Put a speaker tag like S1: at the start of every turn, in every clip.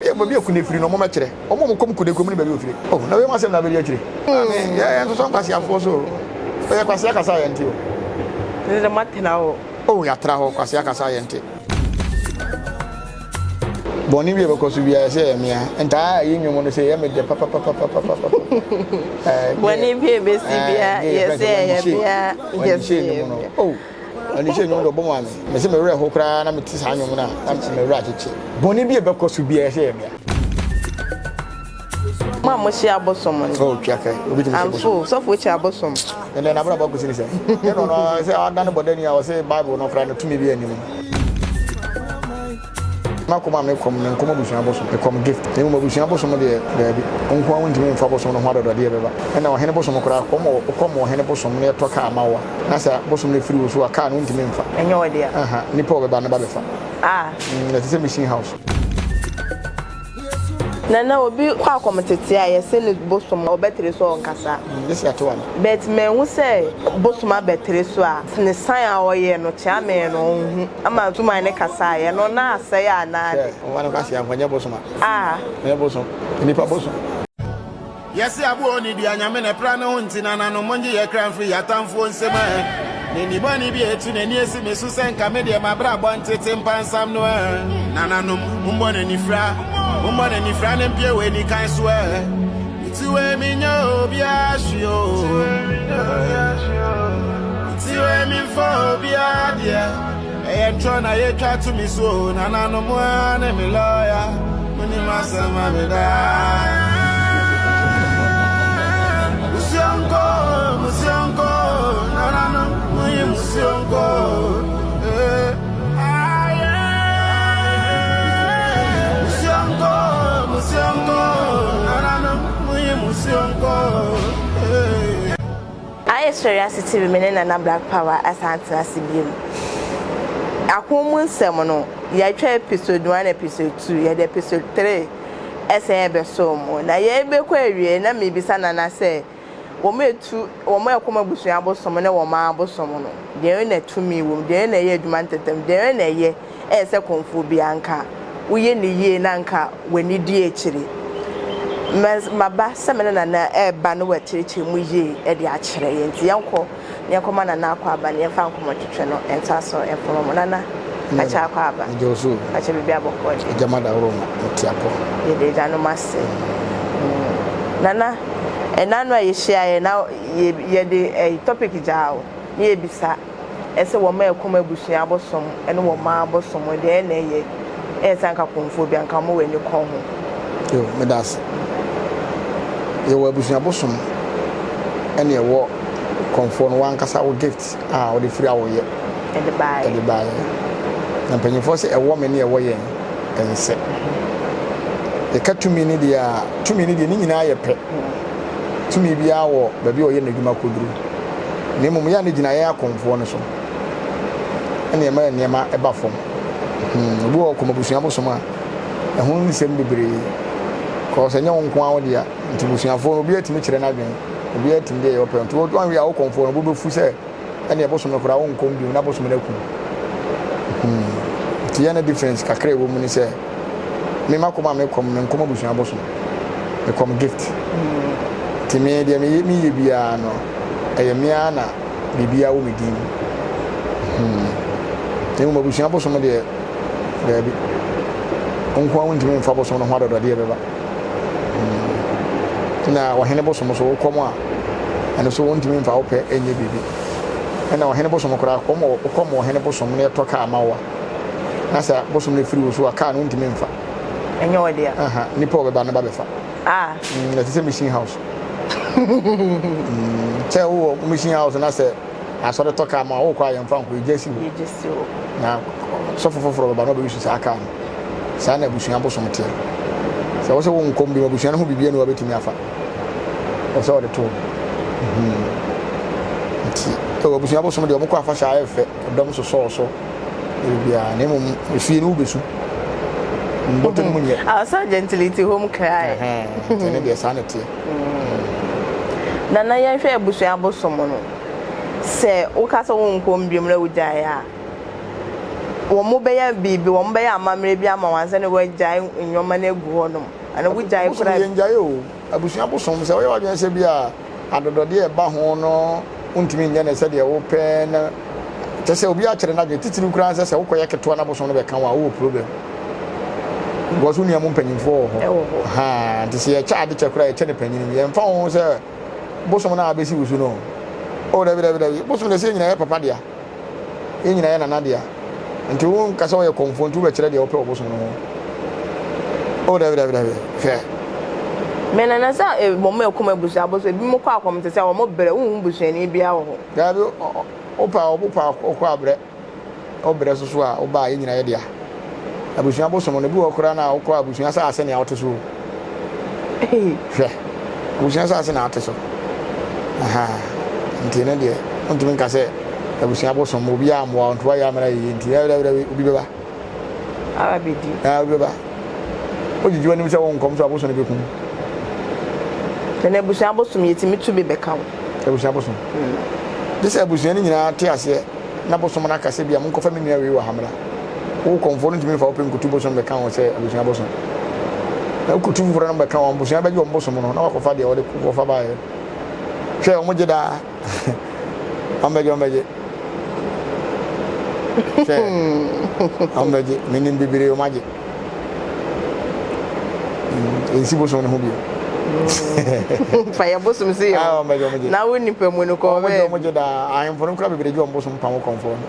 S1: Yɛ baabi a kune firi no, wɔmmɛkyerɛ. Wɔn a wɔkɔm kune kurom ne baabi a wɔfiri. Oh, na wei ho asɛm na abɛdi akyire. Maame, yɛ yɛn nsosɔ nkwaseafoɔ so o. Ɔyɛ kwasea kasa a yɛnte o.
S2: Ɛsɛ sɛ moatena hɔ.
S1: Oh, yɛatra hɔ, kwasea kasa a yɛnte. Bɔne bi a ɛbɛkɔ so biara, ɛsɛ yɛ mmea. Ntaa a ɛyɛ nnwom no sɛ ɛyɛ me dɛ papapapapapa.
S2: Bɔne bi a ɛbɛsi biara, yɛsɛ yɛ mmea.
S1: Yɛsɛ yɛ mmea. Oh. Ɔne sɛ nnwom de ɔbɔ maa me. Mese me werɛ how koraa na mete saa nnwom no a, na me werɛ akyekye. Bɔne bi a ɛbɛkɔ so biara ɛsɛ yɛ mea.
S2: Mo a mohyia abosom no.
S1: Oh, twa kɛ. Obi tumi hyɛ bosom.
S2: Amfo, sɔfo kyɛ abosom.
S1: Ɛnɛ n'abrabɔ akɔsi ne sɛ. Ɛna ɔno sɛ adane bɔdani a ɔsɛ Bible no koraa no tumi bi anim. M'akoma a mekɔm no, menkɔm abusua bosom, mekɔm gift. Na mmom abusua bosom deɛ, daabi. Wo nko ara wontumi mfa bosom no ho adɔdɔdeɛ bɛba. Ɛna ɔhene bosom koraa, kɔm wɔ, wokɔm ɔhene bosom na yɛtɔ kaa ma wo a, na sɛ bosom no firi wo so a, kaa no wontumi mfa.
S2: Ɛnyɛ wo dea.
S1: Aha, nipa a ɔbɛba no ba bɛfa.
S2: Ah.
S1: Mm, ɛte sɛ mission house.
S2: Nana obi kɔ akɔmtete a yɛse no bosom ɔbɛtere so ɔnkasa.
S1: Gye sɛ yɛato ano.
S2: But manhu sɛ bosom abɛtere so a ne sign a ɔyɛ no kyeamee no ɔnhu ama suman no kasaeɛ no na asɛe anaa de.
S1: Sɛ ɔma no kwasea nka ɔnyɛ bosom a.
S2: Ah.
S1: Ɔnyɛ bosom. Nnipa bosom.
S3: Yɛse aboa ɔnni dua Nyame na ɛpra ne ho nti nananom mongye yɛ kra mfiri yɛatamfoɔ nsam ɛ N'ani bɔne bi atu n'ani asi me so sɛ nka me deɛ m'abrabɔ ntete mpansam no ɛ Nananom mommɔ n'anifira mommɔ n'anifira ne mpie wɔ anikan so ɛ Metiwe menyɛ obiara hwee o Metiwe memfa obiara deɛ Ɛyɛ ntorɔ na yɛtwa to me so o Nananom a ne me lɔya Monim asɛm a meda Musuonko, musuonko Nananom monyi musuonko eh. Musuonko, musuonko Nananom monyi musuonko eh.
S2: Ayɛ sɔre ase TV me ne Nana Black Power asan atena ase biom. Ako mu nsɛm no, yɛatwa episode 1, episode 2, yɛde episode 3 ɛsɛn ɛbɛsoo mo. Na yɛbɛkɔ awie na mebisa Nana sɛ wɔn etu wɔn a ɛkɔm abusua abosom ne wɔn ara abosom no, deɛn na tumi wɔ mu, deɛn na ɛyɛ adwuma ntɛntɛm, deɛn na ɛyɛ Ɛyɛ sɛ kɔmfoɔ bi anka woyɛ no yie na anka w'ani di akyire. Maba sɛ me ne Nana reba na wakyerɛkyerɛ mu yie de akyerɛ yɛn nti yɛnkɔ na yɛnkɔma Nana akɔ aba na yɛmfa nkɔmmɔtwetwe no ntoa so mfama mu. Nana, fakyɛ akɔ aba.
S1: Megye wo so o.
S2: Fakyɛ biribi abɔkɔɔ deɛ.
S1: Agya Madaworo ma mete apɔ.
S2: Yɛda agyanom ase. Nana, ɛna no a yɛhyiaeɛ na yɛde topic gyaa wo na yɛbisa. Ɛsɛ wɔn a ɛkɔm abusua abosom ne wɔn mma abosom deɛ na ɛyɛ ɛyɛ sɛ anka kɔmfoɔ bi anka wɔn ani kɔ ho.
S1: Yo, meda ase. Yɛwɔ abusua bosom ɛne ɛwɔ kɔmfoɔ no wankasa wo gift a wɔde firi awoyɛ
S2: ɛde baeɛ.
S1: Ɛde baeɛ. Na mpanyinfoɔ sɛ ɛwɔ me ne ɛwɔ yɛn ɛnsɛ. Yɛka tumi ne deɛ a, tumi ne deɛ ne nyinaa yɛ pɛ. Tumi biara wɔ baabi a ɔyɛ n'adwuma kɔduru. Na mmom yɛ a na gyina yɛn akɔmfoɔ no so ɛna ɛma nneɛma ɛba fam. Hmm, obi wɔ kɔm abusua bosom a ɛho nsɛm bebree. Kɔɔ sɛ nyɛ wo nko ara wo dea. Nti busuafoɔ no obiara tumi kyerɛ n'adwene. Obiara tumi deɛ yɛ ɔpɛ. Nti wɔn a wo kɔmfoɔ no bo bɛfu sɛ ɛne ɛbosom no koraa wonkɔm bio na bosom no aku. Hmm. Nti yɛ no difference kakra ɛwɔ mu ne sɛ me makɔm a mekɔm menkɔm abusua bosom. Mekɔm gift. Nti me deɛ meyɛ meyɛ biara no ɛyɛ me ara na biribiara wɔ me din mu. Hmm. Na mmom abusua bosom deɛ daabi. Wo nko ara wontumi mfa bosom no ho adɔdɔdeɛ bɛba. Hmm. Na ɔhene bosom so wokɔm a ɛno so wontumi mfa wo pɛ nyɛ biribi. Ɛna ɔhene bosom koraa kɔm wokɔm ɔhene bosom na yɛtɔ kaa ma wo a na sɛ bosom no firi wo so a kaa no wontumi mfa.
S2: Ɛnyɛ wo dea.
S1: Aha, nipa a ɔbɛba no ba bɛfa.
S2: Ah.
S1: Mm, ɛte sɛ mission house. Mm, sɛ wowɔ mission house na sɛ asɔre tɔ kaa ma wokɔ a yɛmfa nkɔ yɛgya si hɔ.
S2: Yɛgya si hɔ.
S1: Na sɔfo foforɔ bɛba na ɔbɛyi saa kaa no. Saa na abusua bosom teɛ. Sɛ wo sɛ wo nkɔm bi ma abusua no ho biribi anu wabɛtumi afa. Wɔ sɛ ɔde to. Hmm. Nti, ɛwɔ abusua bosom deɛ ɔmokɔ afahyɛ ayɛ fɛ, ɔdɔm sosɔɔ so. Biribiara na mmom efie no wobɛsu. Mbɔtɔ no mu nyɛ.
S2: Our gentility home cry.
S1: Nti ne deɛ saa na ɛteɛ.
S2: Nana yɛnhwɛ abusua abosom no. Sɛ woka sɛ wonkɔ biom na wogyae a, Wɔn bɛyɛ biribi, wɔn bɛyɛ amammerɛ bi ama wɔn ansa na wɔagyae nneɛma no agu hɔnom. Anaa wogyae
S1: Bosom
S2: koraa.
S1: yɛngyae o. Abusua bosom, sɛ woyɛ w'adwene sɛ bi a adɔdɔdeɛ a ɛba ho no wontumi nyɛ no sɛdeɛ wopɛ na kyerɛ sɛ obi akyerɛ n'adwene titiriw koraa sɛ sɛ wokɔyɛ ketewa na bosom no bɛka wo a wowɔ problem because wo nua mu mpanyimfoɔ wɔ hɔ ha nti sɛ yɛkyɛ ade kyɛ koraa yɛkyɛ no panyin yɛmfa ho sɛ bosom no a abɛsi wo so no o dabi dabi dabi bosom deɛ sɛ yɛ nyinaa yɛ papa dea Yɛn nyinaa yɛ Nana dea. Nti wo nka sɛ woyɛ kɔmfoɔ nti wobɛkyerɛ deɛ wopɛ wɔ bosom no ho. Oh dabi dabi dabi hwɛ.
S2: Me nana sɛ eh, wɔn a ɛkɔm abusua abosom ebi mo kɔ akɔm te sɛ wɔn brɛ wonhu busuani biara wɔ hɔ.
S1: Dabi wopɛ a wopɛ a wokɔ abrɛ wobrɛ soso a woba a yɛn nyinaa yɛ dea. Abusua bosom no, ebi wɔ hɔ koraa no a wokɔ a abusua asase nea wote so o. Hwɛ, abusua asase na wote so. Aha, nti no deɛ, wontumi nka sɛ abusua bosom obi ammoa wo nti woayɛ amena yie nti, dabi dabi dabi, obi bɛba.
S2: Aba bɛdi.
S1: Ah, obi bɛba. Wogyegye w'anim sɛ wonkɔm so abosom no bɛkum.
S2: Na abusua bosom yɛtumi tu bi bɛka wo.
S1: Abusua bosom. Gye sɛ abusua no nyinaa te aseɛ. na bosom no aka sɛ bia monkɔfa me nua wei wɔ ha mmra. Wo kɔmfoɔ no ntumi mfa wo pɛ nkotu bosom bɛka ho sɛ abusua bosom. Na wokotu foforɔ no bɛka wɔn abusua bɛgye wɔn bosom no na wakɔfa deɛ wɔde kɔfa baeɛ. Hwɛ wɔn gye daa. Wɔn bɛgye wɔn bɛgye. Hwɛ wɔn bɛgye. Menim bebree wɔn agye. Nsi bosom no ho bio.
S2: Fa yɛ bosom si yɛ
S1: ah,
S2: na wo nipa mu no kɔ
S1: bɛɛ. Wɔn gye daa ahemfo no kura bebree gye wɔn bosom pam kɔnfoɔ no.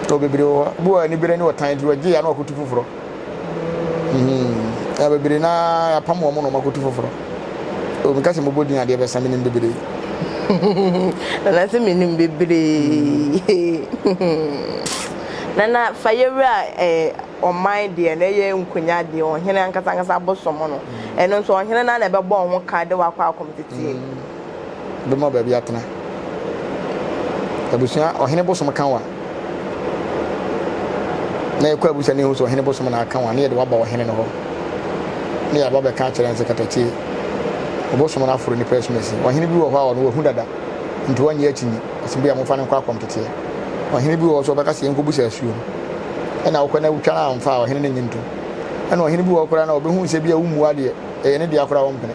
S1: Tɔ bebree wɔ hɔ. Bi wɔ anibere ne ɔtan nti wɔgye ya na wɔkɔtu foforɔ. Mm. Bebree na apam wɔn na wɔakɔtu foforɔ. O meka sɛ mobɔ din adeɛ bɛsa menim bebree.
S2: Nana sɛ menim bebree. Nana fa yɛwura eh, ɔman deɛ no ɛyɛ nkonya deɛ ɔhene ankasa ankasa abosom no ɛno nso ɔhene no na ɛbɛbɔ ho ka de wakɔ akɔm teteɛ.
S1: Mm. Bɛma baabi atena. Abusua ɔhene bosom ka wa. Na yɛkɔ abusa ne hu sɛ ɔhene bosom na aka wa ne yɛde waba ɔhene no hɔ. Ne yɛaba bɛka akyerɛ no sɛ katakyie. Ɔbosom no aforo nipa asumasi. Ɔhene bi wɔ hɔ a ɔno wahu dada nti wɔnyɛ akyinyi. Ɔsɛ bi a momfa no nkɔ akɔm teteɛ. Ɔhene bi wɔ hɔ so ɔbɛka sɛ yɛnkɔbusa asuo no. Ɛna wokɔ na wotwa no amfa a ɔhene no nnye ntom. Ɛna ɔhene bi wɔ hɔ koraa na ɔbɛhu sɛ bi a wommu adeɛ, ɛyɛ ne dea koraa ɔmpene.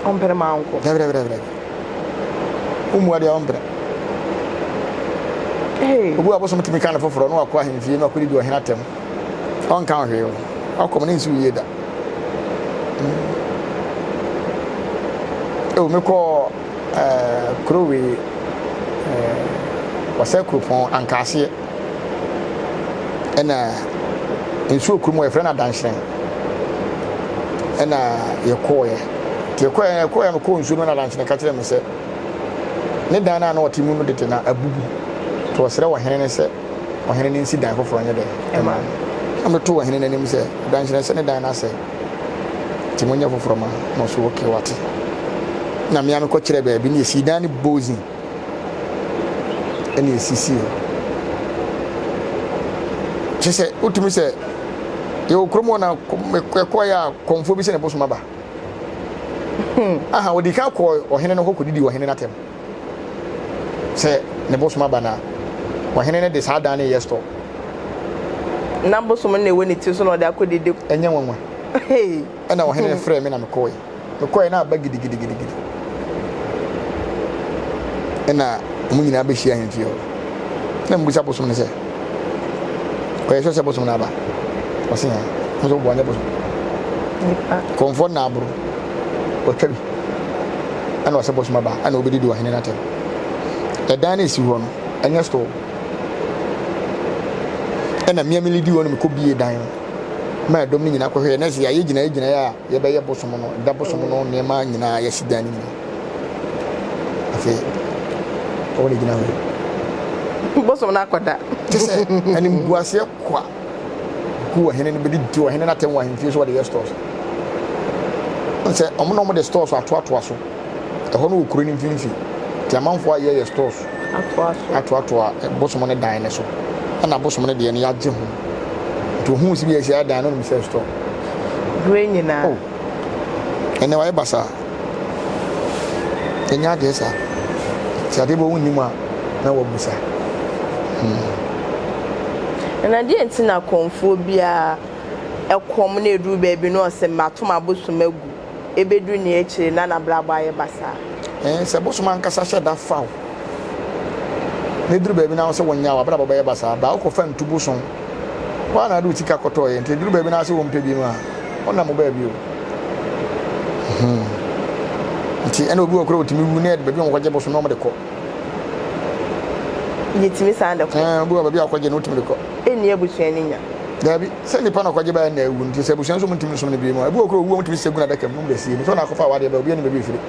S2: Ɔmpene ma ankɔ.
S1: Dabi dabi dabi dabi. Wommu adeɛ a ɔmpene.
S2: Hey.
S1: Obi wɔ abosom tumi ka no foforɔ na wakɔ ahemfie na wakɔdidi ɔhene atɛm. Ɔnka wo hwee o. Wakɔm ne nsi wo yie da. Mm. Oh, mekɔɔ ɛɛ kuro wei ɛɛ wɔsɛ kuropɔn ankaaseɛ ɛna nsuo kurom hɔ yɛfrɛ no adanhyerɛn ɛna yɛkɔɔyɛ nti yɛkɔɔyɛ yɛkɔɔyɛ mekɔɔ nsuo no na adanhyerɛn ka kyerɛ me sɛ ne dan no a na ɔte mu no dede na abubu nti ɔsrɛ ɔhene no sɛ ɔhene no nsi dan foforɔ nyɛ dɛ ɛma no na meto ɔhene no anim sɛ adanhyerɛn sɛ ne dan no asɛe Nti monyɛ foforɔ ma no so okay wate. Na mea mekɔ kyerɛ baabi ne yɛsii dan ne bozin ɛne yɛsisii hɔ. Kyɛ sɛ wotumi sɛ yɛwɔ kurom hɔ na ɛkɔeɛ a kɔmfoɔ bi sɛ ne bosom aba. Aha wɔdi kan kɔɔ ɔhene no hɔ kɔdidi ɔhene no atɛm. Sɛ ne bosom aba no a, ɔhene no de saa dan no reyɛ store.
S2: Na bosom no na ɛwɔ ne ti so na ɔde akɔdidi.
S1: Ɛnyɛ nwanwa. Ɛna ɔhene no frɛɛ me na mekɔe. Mekɔe na aba gidigidigidigidi. Ɛna wɔn nyinaa bɛhyia ahemfie hɔ. Na mebisa bosom no sɛ, ɔyɛ sure sɛ bosom no aba? Ɔse hɛn. Mo sɛ woboa nyɛ bosom. Kɔmfoɔ no na aboro. Ɔtwa bi. Ɛna ɔsɛ bosom aba. Ɛna ɔbɛdidi ɔhene no atɛm. Ɛdan no ɛsi hɔ no, ɛnyɛ store. Ɛna mmea melidi hɔ no mekɔ bie dan no. Ma ɛdɔm no nyinaa kɔhwɛɛ. Na sɛ yɛayɛ gyinaeɛ gyinaeɛ a yɛbɛyɛ bosom no, da bosom no nneɛma nyinaa yɛasi dan no nyinaa. Afei, ɔwɔ ne gyina hɔ yi.
S2: Bosom no akɔda.
S1: Kyɛ sɛ animguaseɛ kwa gu ɔhene no bɛdi di ɔhene no atɛm wɔ ahemfie so wɔde yɛ stores. Sɛ ɔmo na ɔmo de stores atoatoa so. Ɛhɔ no wɔ kuro no mfimfini. Nti amanfoɔ ayɛ yɛ stores atoatoa bosom no dan no so. Ɛna bosom no deɛ no yɛagye ho. Nti ohun si bi yɛsi adan no nim sɛ store.
S2: Bere nyinaa.
S1: Oh. Ɛnɛ wayɛ basaa. Ɛnyɛ adeɛ saa. Sɛ adeɛ bɔ wonnim a na wabusa. Hmm.
S2: Na deɛ nti na kɔmfoɔ biara ɛkɔm na ɛduru baabi na ɔsɛ mato m'abosom agu, ɛbɛduru ne akyire na n'abrabɔ ayɛ basaa?
S1: Ɛɛ, sɛ bosom ankasa hyɛ da fa wo na ɛduru baabi na wo sɛ wonyɛ a, w'abrabɔ bɛyɛ basaa. Baa wokɔfa ntu bosom, wo ara na wode wo sika kɔtɔeɛ, nti ɛduru baabi na wo sɛ wompɛ bi mu a, wonam wo baabi o. Hmm. Nti ɛna obi wɔ kora ɔtumi wu na yɛde baabi a wɔkɔgye bosom na wɔde kɔ.
S2: Yɛtumi san de kɔ.
S1: Ɛɛ, obi wɔ baabi a wɔkɔgye no wotumi de kɔ.
S2: Ɛnni abusua no nya.
S1: Daabi, sɛ nipa na ɔkɔgye baeɛ na awu nti sɛ abusua nso wɔntumi nsom no bio mu a, ebi wɔ kora owu a wɔtumi sɛ gu n'adaka mu na wɔde asie no, sɛ ɔna akɔfa awadeɛ ba obi anim baabi efiri.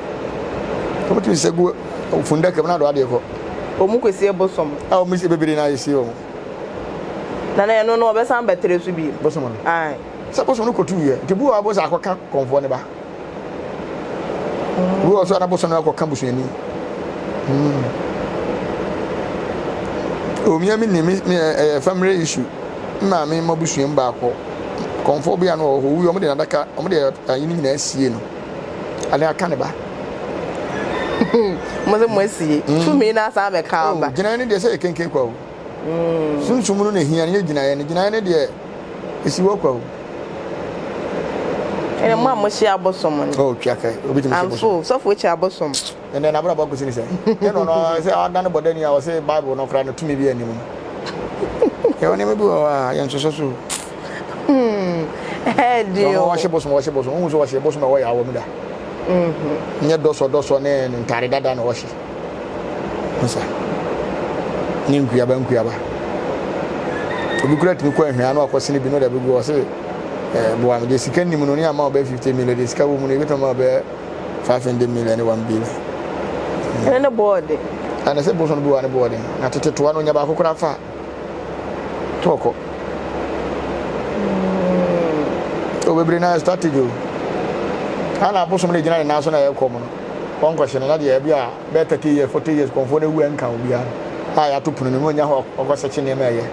S1: Wɔtumi sɛ gu fundaka mu na ade adeɛ kɔ.
S2: Wɔn kɔsie bosom.
S1: A wɔn sie bebree na yɛsie wɔn.
S2: Na na ɛno no ɔbɛsan bɛtere so bio.
S1: Bosom no.
S2: Ae.
S1: Sɛ bosom no kɔtu yɛ nti bu wɔ abo sɛ akɔka kɔnfoɔ ne ba. Bu wɔ so ana bosom no akɔka busuani. Hmm. Omia mi ni mi ɛyɛ family issue. Maame ma busua mu baako. Kɔnfoɔ bi ano wɔ hɔ wuyi wɔn de n'adaka wɔn de ayi ne nyinaa sie no. Ane aka ne ba.
S2: Mo sɛ mo asie. Tumi na asan bɛka ɔba.
S1: Oh, gyinaeɛ no deɛ sɛ yɛ kenken kwa o. Sunsum no na ehia no nyɛ gyinaeɛ no. Gyinaeɛ no deɛ esi hɔ kwa o.
S2: Ɛnna mo a mo hyɛ abosom no.
S1: Oh, twa kɛ. Obi tumi hyɛ bosom.
S2: Amfo, sɔfo kyɛ abosom.
S1: Ɛnna n'abrabɔ akɔsi ne sɛ. Yɛn no no sɛ ɔda ne bɔdani a ɔsɛ Bible no koraa no tumi bi anim no. Yɛwɔ nneɛma bi wɔ hɔ a yɛn nsosɔ so.
S2: Ɛɛdi o.
S1: Wɔn wɔhyɛ bosom wɔhyɛ bosom. Ohun sɛ wɔhyɛ bosom a wɔyɛ awɔ mu da. Nyɛ dɔsɔ dɔsɔ ne ntaade dada na wɔhyɛ. Nsa. Ne nkuaba nkuaba. Obi kura tumi kɔ ahwia no akɔsene bi no de abɛgu hɔ sɛ ɛɛ boa me deɛ sika nim no ne ama ɔbɛ 50 million deɛ sika wɔ mu no ebitumi ama ɔbɛ 500 million ne 1 billion.
S2: Ɛne ne bɔɔde.
S1: Ɛna sɛ bosom no bi wɔ ne bɔɔde na tete toa no nya baako koraa fa to ɔkɔ. O bebree na strategy o. Ana abosom no gyina ne nan so na ɛyɛ kɔm no. Wɔnkɔhye no na deɛ ebi a bɛyɛ 30 years 40 years kɔnfoɔ no awu ɛnka obiara a yɛato pono no mu ɔnya hɔ ɔkɔsɛkye nneɛma ɛyɛ.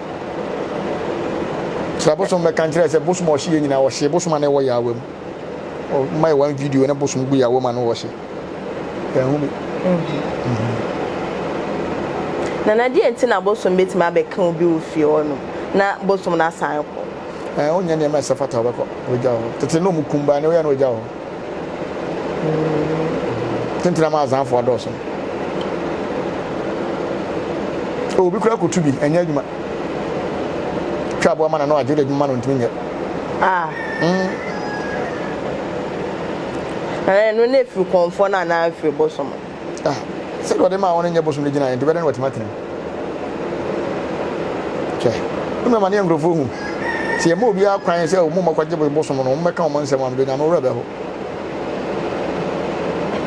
S1: Sɛ abosom bɛka nkyerɛ sɛ bosom a ɔhye yɛ nyinaa ɔhye bosom a na ɛwɔ yaawa mu. Ɔma yɛ one video na bosom gu yaawa mu a na ɔhye. Ɛho bi.
S2: Nana deɛ nti na bosom bɛtumi abɛka obi wɔ fie hɔ nom na bosom no asan kɔ?
S1: Ɛɛ wonyɛ nneɛma ɛsɛ fata wobɛkɔ wogya hɔ. Tete na ɔmu kum baa ne woyɛ na wogya hɔ. Tentena ma azanfo adɔɔso. Obi kura kotu bi ɛnyɛ adwuma. Twa aboa ma na no agye de adwuma ma no ntumi nyɛ.
S2: Ah. Ɛno na efiri kɔnfoɔ no anaa efiri bosom?
S1: Ah, sɛdeɛ ɔde maa wɔn nyɛ bosom no gyina nti bɛdɛ no watumi atena mu. Hwɛ, wone ama ne yɛ nkurɔfoɔ hu. Sɛ yɛma obiara kwan sɛ wɔn mmɔkɔgye bosom no, wɔn bɛka wɔn nsɛm a mede Onyame werɛ bɛho.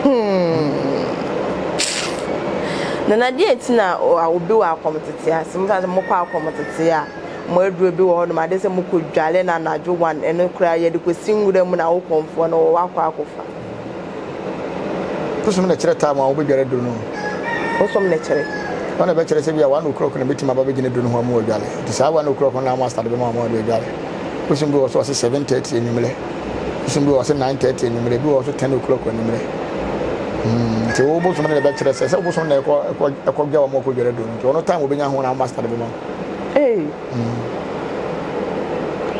S2: Hmm. Nana deɛ nti na obi wɔ akɔmtete ase, mo sɛ mokɔ akɔmtete a, mo aduro bi wɔ hɔnom ade sɛ mokɔ dwale no anadwo one, ɛno koraa yɛde kɔsi nwura mu na wo kɔmfoɔ no wɔwɔ akɔ akɔfa.
S1: Bosom na kyerɛ time a wobɛdware aduro no.
S2: Bosom na kyerɛ.
S1: Wɔn na ɛbɛkyerɛ sɛ bi a one o'clock na bɛtumi aba bɛgyina aduro no ho ama wɔadware. Nti saa one o'clock no na master de bɛma wɔn de adware. Bosom bi wɔ so ɔse 7:30 anwummerɛ. Bosom bi wɔ so 9:30 anwummerɛ, bi wɔ so 10 o'clock anwummerɛ. Nti wo bosom no na ɛbɛkyerɛ sɛ sɛ bosom na ɛkɔ ɛkɔ ɛkɔ dwa wɔn ɛkɔ dware aduro no. Nti ɔno time wɔbɛnya ho na master de bɛma.
S2: Ee.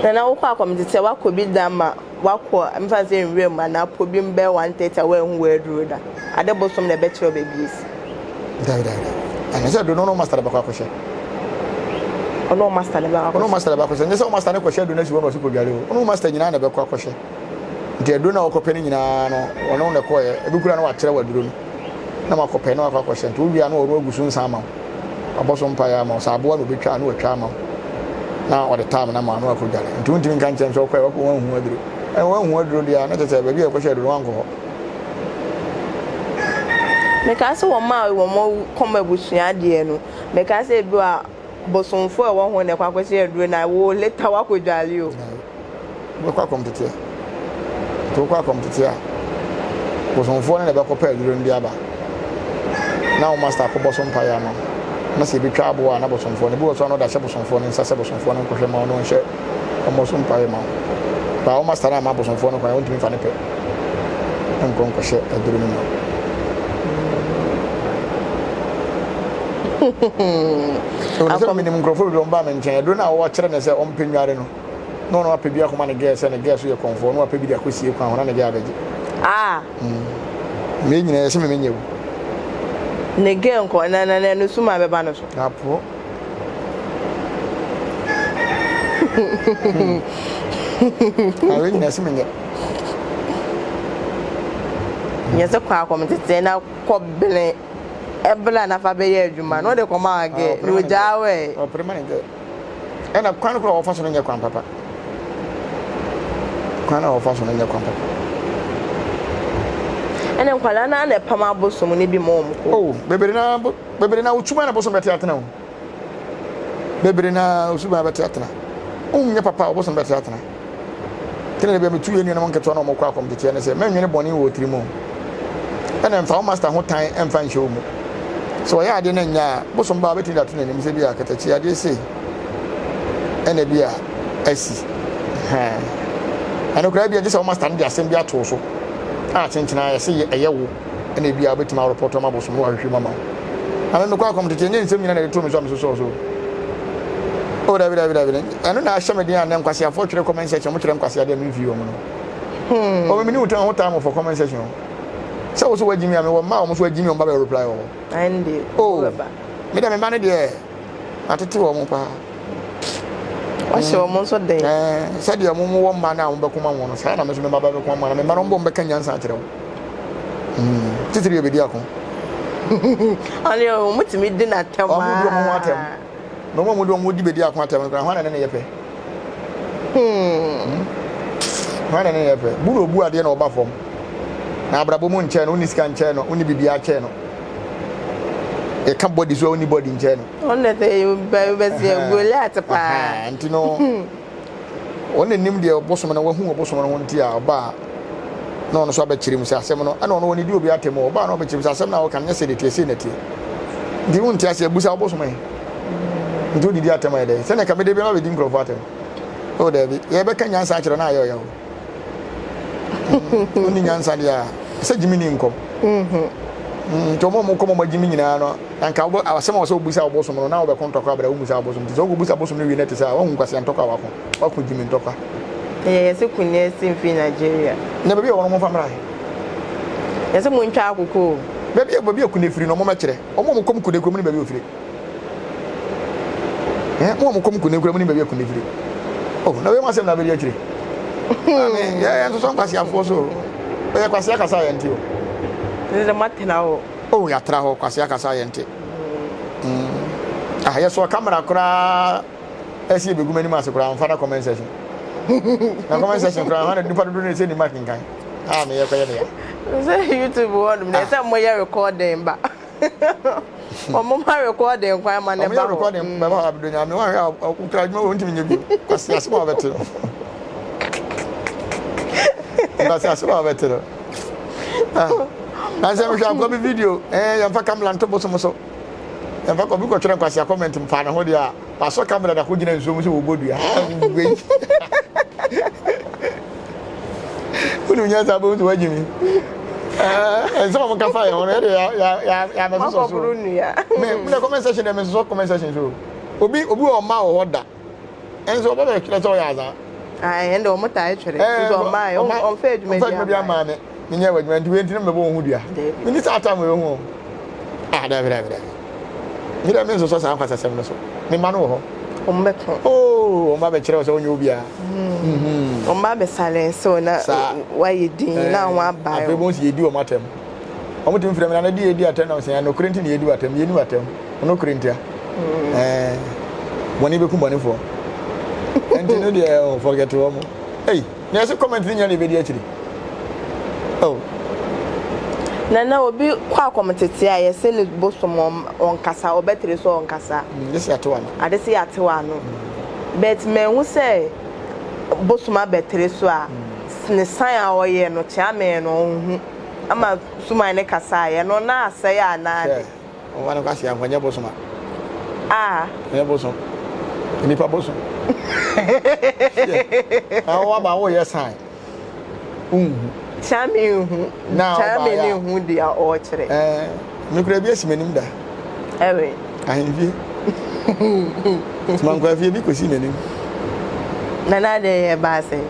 S2: Nana wokɔ akɔmtete a wakɔ bi da ma wakɔ mfa sɛ nwura mu anaa po bi mu bɛyɛ 1:30 a woanhu w'aduro da. Ade bosom na ɛbɛkyerɛ wo baabi esi.
S1: Dabi dabi dabi. Ɛnyɛ sɛ aduro no ɔno master de bɛkɔ akɔhyɛ.
S2: Ɔno master de bɛkɔ akɔhyɛ.
S1: Ɔno master de bɛkɔ akɔhyɛ. Nyɛ sɛ master no kɔhyɛ aduro no asi hɔ na ɔsi kɔdware o. Ɔno master nyinaa na ɛbɛkɔ akɔhyɛ. Nti aduro no a wɔkɔpɛ no nyinaa no ɔno na ɛkɔɛ. Ebi kura na wakyerɛ wɔ aduro no na wakɔpɛ na wakɔ akɔhyɛ. Nti wowie a na ɔno agu so nsa ama wo. Wabɔ so mpaeɛ ama wo. Sɛ aboa na obɛtwa a na watwa ama wo. Na ɔde time no ama wo na wakɔdware. Nti wontumi nka nkyɛn sɛ ɔkɔɛ wakɔ wanhu aduro. Ɛna wanhu aduro deɛ a na kyerɛ sɛ baabi a ɛkɔhyɛ aduro no wankɔ hɔ.
S2: Mekaa sɛ wɔn a wɔn kɔm abusua deɛ no, mekaa sɛ ebi a bosomfoɔ a ɛwɔ ho na ɛkɔ akɔhyɛ aduro na wo later wakɔ dwale o.
S1: Wobɛkɔ akɔmteteɛ. Nti wokɔ akɔmteteɛ a, bosomfoɔ no na ɛbɛkɔpɛ aduro no de aba. Na wo master akɔbɔ so mpaeɛ ama wo. Na sɛ yɛbɛtwa aboa a na bosomfoɔ no, ebi wɔ so a na ɔde ahyɛ bosomfoɔ no nsa sɛ bosomfoɔ no nkɔhwɛ ma wo na ɔnhyɛ ɔmmɔ so mpaeɛ ma wo. Baa wo master no amma bosomfoɔ no kwan a, wontumi mfa ne pɛ nkɔ nkɔhyɛ aduro no mu. Ɛwɔ sɛ menim nkurɔfoɔ bebree wɔn baa me nkyɛn aduro no a wɔkyerɛ ne sɛ ɔmpɛ nware no na ɔno apɛ bi akɔma ne gɛɛ sɛ ne gɛɛ so yɛ kɔnfoɔ na wapɛ bi de akɔsie kwan ho na ne gɛɛ abɛgye.
S2: Ah.
S1: Mmea nyinaa yɛsɛ me menyɛ wo.
S2: Ne gɛɛ nkɔ na na na ne suma bɛba no so.
S1: Apoɔ. Awe nyinaa sɛ menyɛ.
S2: Nyɛ sɛ kɔ akɔm tete na kɔ bene ɛbla nafa bɛyɛ adwuma na ɔde kɔma agɛ na ogyaa wɛ.
S1: Ɔpere ma ne gɛ. Ɛna kwan koro a wɔfa so no nyɛ kwan papa. Kwan a wɔfa so no nyɛ kwan papa.
S2: Ɛna nkwadaa naa na ɛpam abosom no bi ma wɔn kɔ.
S1: Oh, bebree naa bebree naa otuma na bosom bɛte atena o. Bebree naa osuban bɛte atena. Wonyɛ papa a ɔbosom bɛte atena. Tena bia metu yɛn nuanom nketewa na wɔkɔ akɔmteteɛ ne sɛ mɛnwene bɔne wɔ tirim o. Ɛna mfa wo master ho tan ɛmfa nhyɛ wo mu. Sɛ ɔyɛ adeɛ na nya a, bosom ba a wobɛtumi de ato n'anim sɛ bi a katakyi adeɛ sei ɛna bi a asi. Ɛno koraa bi a gye sɛ wo master no de asɛm bi ato so a kyenkyena ɛsɛ ɛyɛ wo ɛna ebi a wobɛtumi arepɔtɔ ama bosom na wahwehwɛ mu ama wo. Na me mekɔ akɔmtete ɛnyɛ nsɛm nyina na ɛde to me so a mesosɔɔ so. Oh dabi dabi dabi ɛno na ahyɛ me den a nɛ nkwaseafoɔ twerɛ comment section mo twerɛ nkwasea deɛ memfii wɔn no. Hmm. Oh, me ne wo ho time for comment section. Sɛ wo so wagyimi a mewɔ mma a wɔn so wagyimi wɔn ba bɛ reply wɔ hɔ.
S2: Ɛnde.
S1: Oh, me dɛ me mma no deɛ atete wɔn paa.
S2: Wahyɛ wɔn nso den.
S1: Ɛɛ sɛdeɛ wɔn wɔ mma no a wɔn bɛko ma wɔn no saa na me nso me mma bɛko ma na me mma no wɔn bɔ wɔn bɛka nyansa akyerɛ wɔn. Hmm, titiri yɛ bɛdi ako.
S2: Ɔne wɔn tumi di n'atɛm aa.
S1: Wɔn di wɔn ho atɛm. Na wɔn a wɔde wɔn di bɛdi ako atɛm no koraa hwan na ne ne yɛ pɛ? Hmm. Hwan na ne yɛ pɛ? Bu na obu adeɛ na ɔba fam. Na abrabɔ mu nkyɛn no, wonni sika nkyɛn no, wonni biribiara kyɛn no. Yɛka body so a wonni body nkyɛn no.
S2: Ɔno sɛ bɛsɛ Goliath paa.
S1: Nti no, wɔn na nim deɛ ɔbosom no wahu ɔbosom no ho nti a ɔba a na ɔno nso abɛkyerɛ mu sɛ asɛm no ɛna ɔno wɔn di obi atɛm ɔba a na ɔbɛkyerɛ mu sɛ asɛm no a ɔka no nyɛ sɛ deɛ teɛ sei na teɛ. Nti wonte aseɛ busa ɔbosom yi. Nti wodidi atɛm ayɛ dɛ sɛnea ka mede bɛma bɛdi nkurɔfoɔ atɛm. O daabi, yɛbɛka nyansa akyerɛ na ayɛ ɔyɛ o. Wonni nyansa deɛ a, sɛ gyimi ni nkɔm. Nti ɔmo a ɔmo kɔm ɔmo agyimi nyinaa no, anka wobɛ asɛm a wɔsɛ wobusa ɔbosom no na wobɛko ntɔkwa abira womusa ɔbosom. Nti sɛ wokɔbusa bosom no wie na ɛte sɛ a, woahu nkwasea ntɔkwa a wako, wako gyimi ntɔkwa.
S2: Ɛyɛ yɛse kunni asi mfiri Nigeria.
S1: Na baabi a wɔn momfa mmra he?
S2: Yɛse montwa akoko o.
S1: Baabi a baabi a kunni firi no ɔmo mɛkyerɛ. Ɔmo a ɔmo kɔm kunni kura ɔmo nim baabi a ofiri. Eh, mo a mo kɔm kunni kura mo nim baabi a kunni firi. Oh, na wei mo asɛm na abɛdi akyire. Maame, yɛ yɛn nsosɔ nkwaseafoɔ so. Ɔyɛ kwasea kasa a yɛnte o.
S2: Ɛsɛ sɛ moatena hɔ.
S1: Oh, yɛatra hɔ, kwasea kasa a yɛnte. Mm. Ah, yɛsɔ kamera koraa ɛsi ebegu m'anim ase koraa mfa na comment section. Na comment section koraa hɔ na nipa dodo ne sɛ nim akenkan. Ah, meyɛ kɔyɛ ne ya.
S2: Sɛ YouTube hɔ nom na ɛsɛ moyɛ recording ba. Wɔn ma recording kwan ma ne ba
S1: hɔ. Wɔn yɛ recording mm. bɛba hɔ abedo nyame wɔn ahwɛ a wokura adwuma wɔ ntumi nyɛ bio. Kwasi asɛm a wɔbɛte no. Kwasi asɛm a wɔbɛte no. Ah. Na sɛ mehwɛ akɔ bi video ɛɛ eh, yɛmfa kamera nto bosom so. Yɛmfa kɔ bi kɔtwerɛ nkwasi a comment mfa ne ho deɛ a wasɔ kamera da kɔgyina nsuo mu sɛ wɔbɔ dua. Wei. Wonim nyansa bɛhu sɛ woagye mi. Nsɛm a wɔka fa yɛn ho no yɛde yɛabɛsosɔ so. Me na comment section deɛ mesosɔ comment section so. Obi obi wɔ ɔma wɔ hɔ da. Ɛnso ɔba bɛtwerɛ sɛ ɔyɛ azaa.
S2: Ɛnde wɔn taa twerɛ. Nso ɔma ɔmfa adwuma
S1: bi ama me. Menyɛ w'adwuma nti wei nti na mebɛbɔ wo ho dua. Menni saa time wei ho. Ah, dabi dabi dabi. Me dɛ mensosɔ saa nkwasasɛm no so. Me mma no wɔ hɔ.
S2: Wɔn bɛko.
S1: Oh, wɔn ba bɛkyerɛ wo sɛ wonyɛ obiara.
S2: Mm-hmm. Wɔn ba bɛ silence wo na wayɛ din na wɔn aba.
S1: Afei wɔn si yɛdi wɔn atɛm. Wɔn tumi frɛ me na na di yɛdi atɛm na wɔn sɛ nokorɛ nti na yɛdi wɔ atɛm yɛni wɔ atɛm. Nokorɛ ntia. Mm. Ɛɛ bɔne bɛku bɔnefoɔ. Nti no deɛ oh, forget wɔn. Ei. Na yɛse comment no nyina na yɛbɛdi akyire oh.
S2: Nana obi kɔ akɔmtete a yɛse ne bosom ɔnkasa ɔbɛtere so ɔnkasa.
S1: Ade se yɛatew ano.
S2: Ade se yɛatew ano. But manhu sɛ bosom abɛtere so a ne sign a ɔyɛ no kyeamee no ɔnhu ama suman no kasaeɛ no na asɛe anaa de.
S1: Ɔma no kwasea nkɔnyɛ bosom a.
S2: Ah.
S1: Ɛnyɛ bosom. Nipa bosom. Na wo aba wo yɛ sign. Unhu.
S2: Kyame nhu.
S1: Na
S2: Kyame ne nhu deɛ ɔrekyerɛ.
S1: Eh, me kura bi asi m'anim da.
S2: Ɛwe.
S1: Ahemfie. Sumankwaa fie bi kɔsii n'anim.
S2: Na na adeɛ yɛ baa sɛn?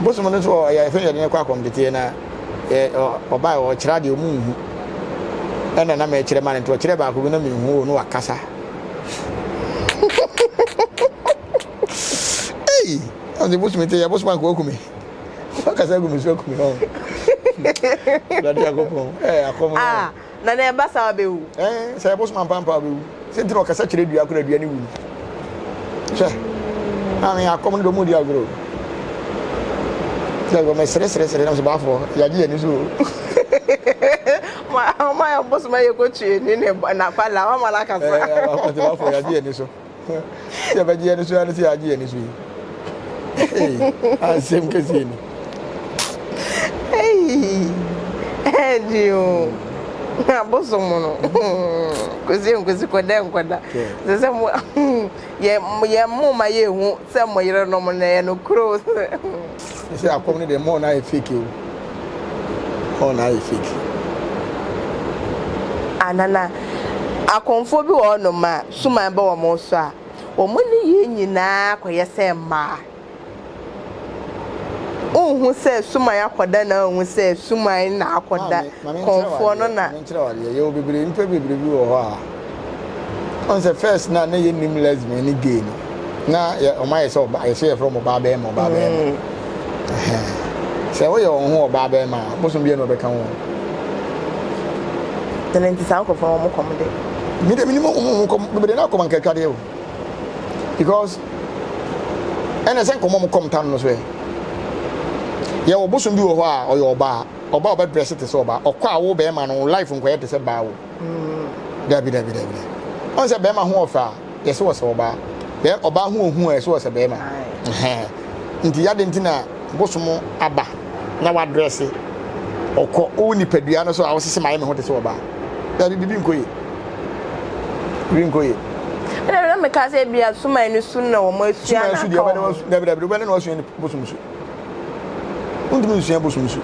S1: Bosom no nso ɔyɛ afei yɛde no kɔ akɔmteteɛ na ɔbaa ɔkyerɛ adeɛ ɔmu nhu. Ɛna na mɛkyerɛ ma no nti ɔkyerɛ baako bi na menhu o na wakasa. Ei! Ɔse bosom te yɛ bosom anka waku me. Wakasa agu me so aku me hɔ. Awurade Nyankopɔn, ɛɛ akɔm no.
S2: Ah, na na ɛba saa ɔbɛwu.
S1: Ɛɛ sɛ ɛbosom ampampa ɔbɛwu. Sɛ nti na ɔkasa kyerɛ dua koraa dua ne wu no. Hwɛ, maame akɔm no dɔ mu di agorɔ. Sɛ ɛwɔ mɛ sere sere sere na sɛ baafoɔ yagye yɛn ni so.
S2: Ma ɔma yɛ bosom ayɛ kɔtue ni ne n'akwala ɔma no akasa.
S1: Ɛɛ baafoɔ yagye yɛn ni so. Sɛ yɛbɛgye yɛn ani so ara ne sɛ yɛagye yɛn ani so yi. Asɛm kɛseɛ ni.
S2: Ɛdi o. Abosom no. Kwesi nkwesi kɔda nkɔda. Sɛ sɛ mo yɛ yɛ mo ma yɛ hu sɛ mo yerenom no yɛ no kuro.
S1: Sɛ akɔm no deɛ mo na ayɛ fake o. Mo na ayɛ fake.
S2: Anana akɔmfoɔ bi wɔ hɔnom a suman ba wɔn so a, wɔn nneyɛe nyinaa kɔyɛ sɛ mmaa. Wonhu sɛ suman akɔda na wonhu sɛ suman na akɔda kɔmfoɔ no na.
S1: Maame menkyerɛ wo adeɛ, yɛwɔ bebree, nnipa bebree bi wɔ hɔ a, ɔn sɛ first na na yɛnnim lesbian ne gay no, na yɛ wɔn ayɛ sɛ ɔba, yɛsɛ yɛfrɛ wɔn ɔbaa bɛrima, ɔbaa bɛrima. Sɛ woyɛ wɔn ho ɔbaa bɛrima a, bosom biara na ɔbɛka ho.
S2: Ɛno nti saa nkurɔfoɔ no wɔn kɔm de.
S1: Me de menim wɔn kɔm bebree na kɔm anka atwadeɛ o because ɛna sɛ nkɔmɔ mo kɔm tam no so ɛ yɛ wɔ bosom bi wɔ hɔ a ɔyɛ ɔbaa ɔbaa ɔbɛ dress te sɛ ɔbaa ɔkɔ a wo bɛrima no life nkɔyɛ te sɛ baa o dabi dabi dabi ɔn sɛ bɛrima ho ɔfɛ a yɛsɛ wɔ sɛ ɔbaa bɛ ɔbaa ho ohu a yɛsɛ wɔ sɛ bɛrima nti yade nti na bosom aba na wadrɛse ɔkɔ wo nipadua no so a wosese mayɛ me ho te sɛ ɔbaa dabi bibi nkɔ yie bibi nkɔ yie.
S2: Ɛna na meka sɛ ebia suman no su na wɔn asua na aka wɔn.
S1: Dabi dabi wobɛne na wasua bosom su wontumi nsua bosom su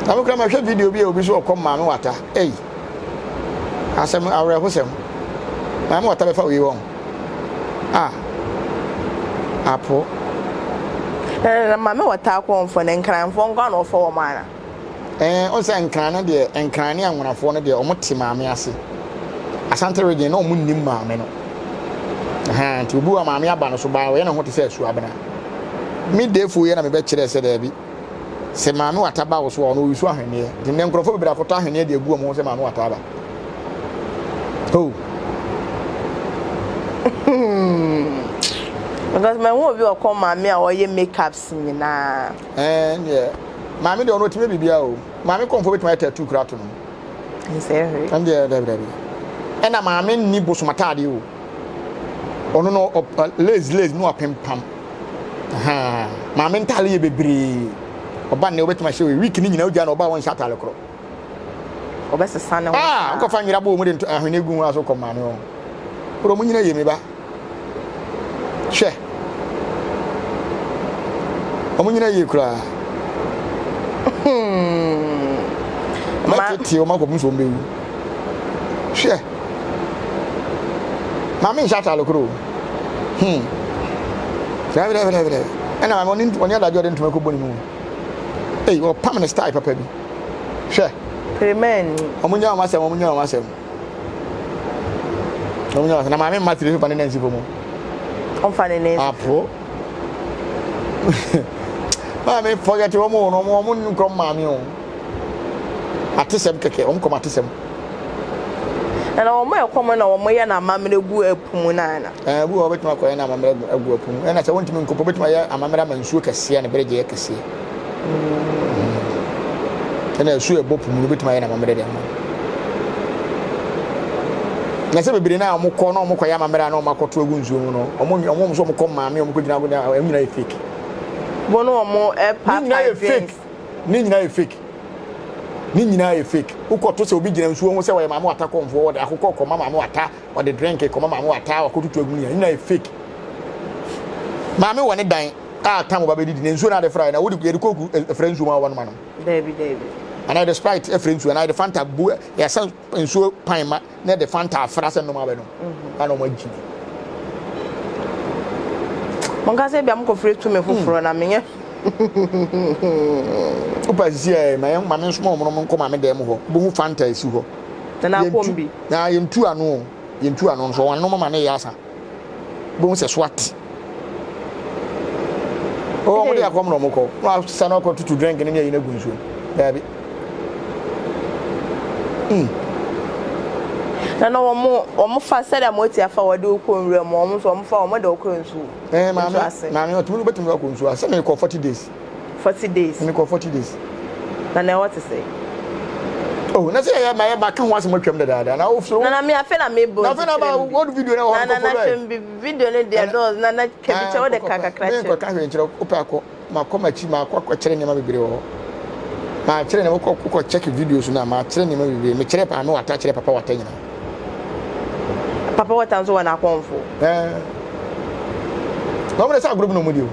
S1: na mekora mahwɛ video bi a obi so ɔkɔ maame wata ei Asɛm awerɛhosɛm. Maame wata bɛfa wei wɔn. Ah. Apo.
S2: Na maame wata akɔmfo no nkranfoɔ nko na ɔfa wɔn ana?
S1: Ɛɛ, ɔn sɛ nkran no deɛ, nkran ne anwonafoɔ no deɛ, wɔn te maame ase. Asante region na wɔn nnim maame no. Ɛhɛn, nti obi wɔ maame aba no so baa ɔyɛ ne ho te sɛ asuabena. Me defo yɛ na mebɛkyerɛ sɛ daabi. Sɛ Maame Wata ba wo so a, ɔno ɔresu ahweneɛ. Nti nnɛ nkurɔfoɔ bebree akɔtɔ ahweneɛ de agu wɔn ho sɛ Maame Wata aba. Oh.
S2: Because mahu obi ɔkɔ maame a ɔyɛ makeups nyinaa.
S1: Ɛɛ deɛ maame deɛ ɔno ɔtumi biribiara o. Maame kɔnfoɔ bɛtumi ayɛ tattoo koraa to no.
S2: Nsɛ hwee.
S1: Ɛn deɛ dabi dabi. Ɛna maame nni bosom ataadeɛ o. Ɔno no lace lace no apempam. Ahaa maame ntaale yɛ bebree. Ɔba nnɛ wobɛtumi ahyɛ wei week ne nyinaa wogya na ɔba a wɔnhyɛ ataale korɔ.
S2: Ɔbɛsesa ne ho.
S1: Ah, nkɔfa nwera bɔ mu de ahwene gu ho aso kɔ maame hɔ. Wode ɔmo nyina yie me ba. Hwɛ. Ɔmo nyina yie koraa. Mɛtete ɔmo akɔpem sɛ ɔmo bɛwu. Hwɛ. Maame nhyɛ ataale korɔ o. Hmm. Dabi dabi dabi dabi. Ɛna maame ɔne ɔne adagye ɔde ntoma kɔbɔ ne mu. Ei, ɔpam ne style papa bi. Hwɛ.
S2: Amen.
S1: Ɔmo nya wɔn asɛm, ɔmo nya wɔn asɛm. Ɔmo nya wɔn asɛm. Na maame mma tiri so fa ne nan si fam.
S2: Ɔmfa ne nan si.
S1: Apo. Maame forget wɔn o, wɔn wɔn nkɔm maame o. Atesɛm kɛkɛ, wɔn kɔm atesɛm.
S2: Na wɔn a ɛkɔm na wɔn yɛ na amammerɛ gu ɛpo mu no ana?
S1: Ɛɛ, obi wɔ hɔ obetumi akɔyɛ na amammerɛ agu ɛpo mu. Ɛna sɛ wontumi nkɔ po, obetumi ayɛ amammerɛ ama nsuo kɛseɛ ne bere gyeɛ kɛseɛ. Ɛna nsuo ɛbɔ po mu no obetumi ayɛ na amammerɛ de ama. Na sɛ bebree na wɔn kɔ na wɔn kɔyɛ amammerɛ a na wɔn akɔto agu nsuo mu no, wɔn wɔn nso wɔn kɔ maame wɔn kɔ gyina agu na wɔn nyinaa yɛ fake.
S2: Wɔn wɔn ɛpa pa drinks.
S1: Ne nyinaa yɛ fake. Ne nyinaa yɛ fake. Wokɔto sɛ obi gyina nsuo ho sɛ ɔyɛ maame wata kɔmfoɔ, ɔde akokɔ kɔma maame wata, ɔde drink kɔma maame wata, wakɔtutu agu ne nyinaa yɛ fake. Maame wɔ ne dan a tam ɔba bɛdidi na nsuo no ade fra na wode yɛde kooku fra nsuo mu a wɔnom anom.
S2: Dabi dabi.
S1: Anaa yɛde Sprite afiri nsuo anaa yɛde Fanta bu yɛasa nsuo pan ma na yɛde Fanta afra sɛ nom abɛnom. Mm-hmm. Ana wɔn agyi.
S2: Monka sɛ ebia mokɔfrɛ tumi foforɔ na menyɛ.
S1: Wopa sisi ɛ ma yɛn ma me nsoma wɔn nom nkɔ maame dan mu hɔ. Wobɛhu Fanta esi hɔ.
S2: Na na akɔm bi.
S1: Na yɛntu ano o. Yɛntu ano nso wɔn anom ma ne yɛ asa. Wobɛhu sɛ so ate. Oh, wɔn de akɔm na wɔn kɔ. Na wɔasesa na wɔkɔ tutu drink ne ne ayi no agu nsuo. Daabi. Mm.
S2: Na na wɔn wɔn fa sɛdeɛ wɔn ati afa wɔde wokɔ nwura mu wɔn nso wɔn fa wɔn de wokɔ nsuo.
S1: Ɛɛ eh, maame maame ɔtumi wobɛtumi akɔ nsuo ase mekɔ 40 days.
S2: 40 days.
S1: Mekɔ 40 days.
S2: Na na ɛhɔ te sɛ.
S1: Oh, na sɛ yɛ ma yɛ ma ka ho asɛm atwam dadaada na wo so.
S2: Na na me afei na me bɔ.
S1: Na afei na ba wo video na wɔ hɔ
S2: Na na hwɛ bi video ne deɛ dɔɔso na na ka bi kyɛ wo de ka kakra kyerɛ.
S1: Me nkɔ ka hwɛ nkyerɛ wo pɛ akɔ ma kɔ m'akyi ma akɔ akɔkyerɛ nneɛma bebree wɔ hɔ. Ma kyerɛ nneɛma kɔ kɔ check videos na ma kyerɛ nneɛma bebree me kyerɛ paa me wata kyerɛ papa wata nyinaa.
S2: Papa wata nso wɔ n'akɔnfo.
S1: Ɛɛ. Na wɔn de sɛ agorɔ bi na wɔn di o.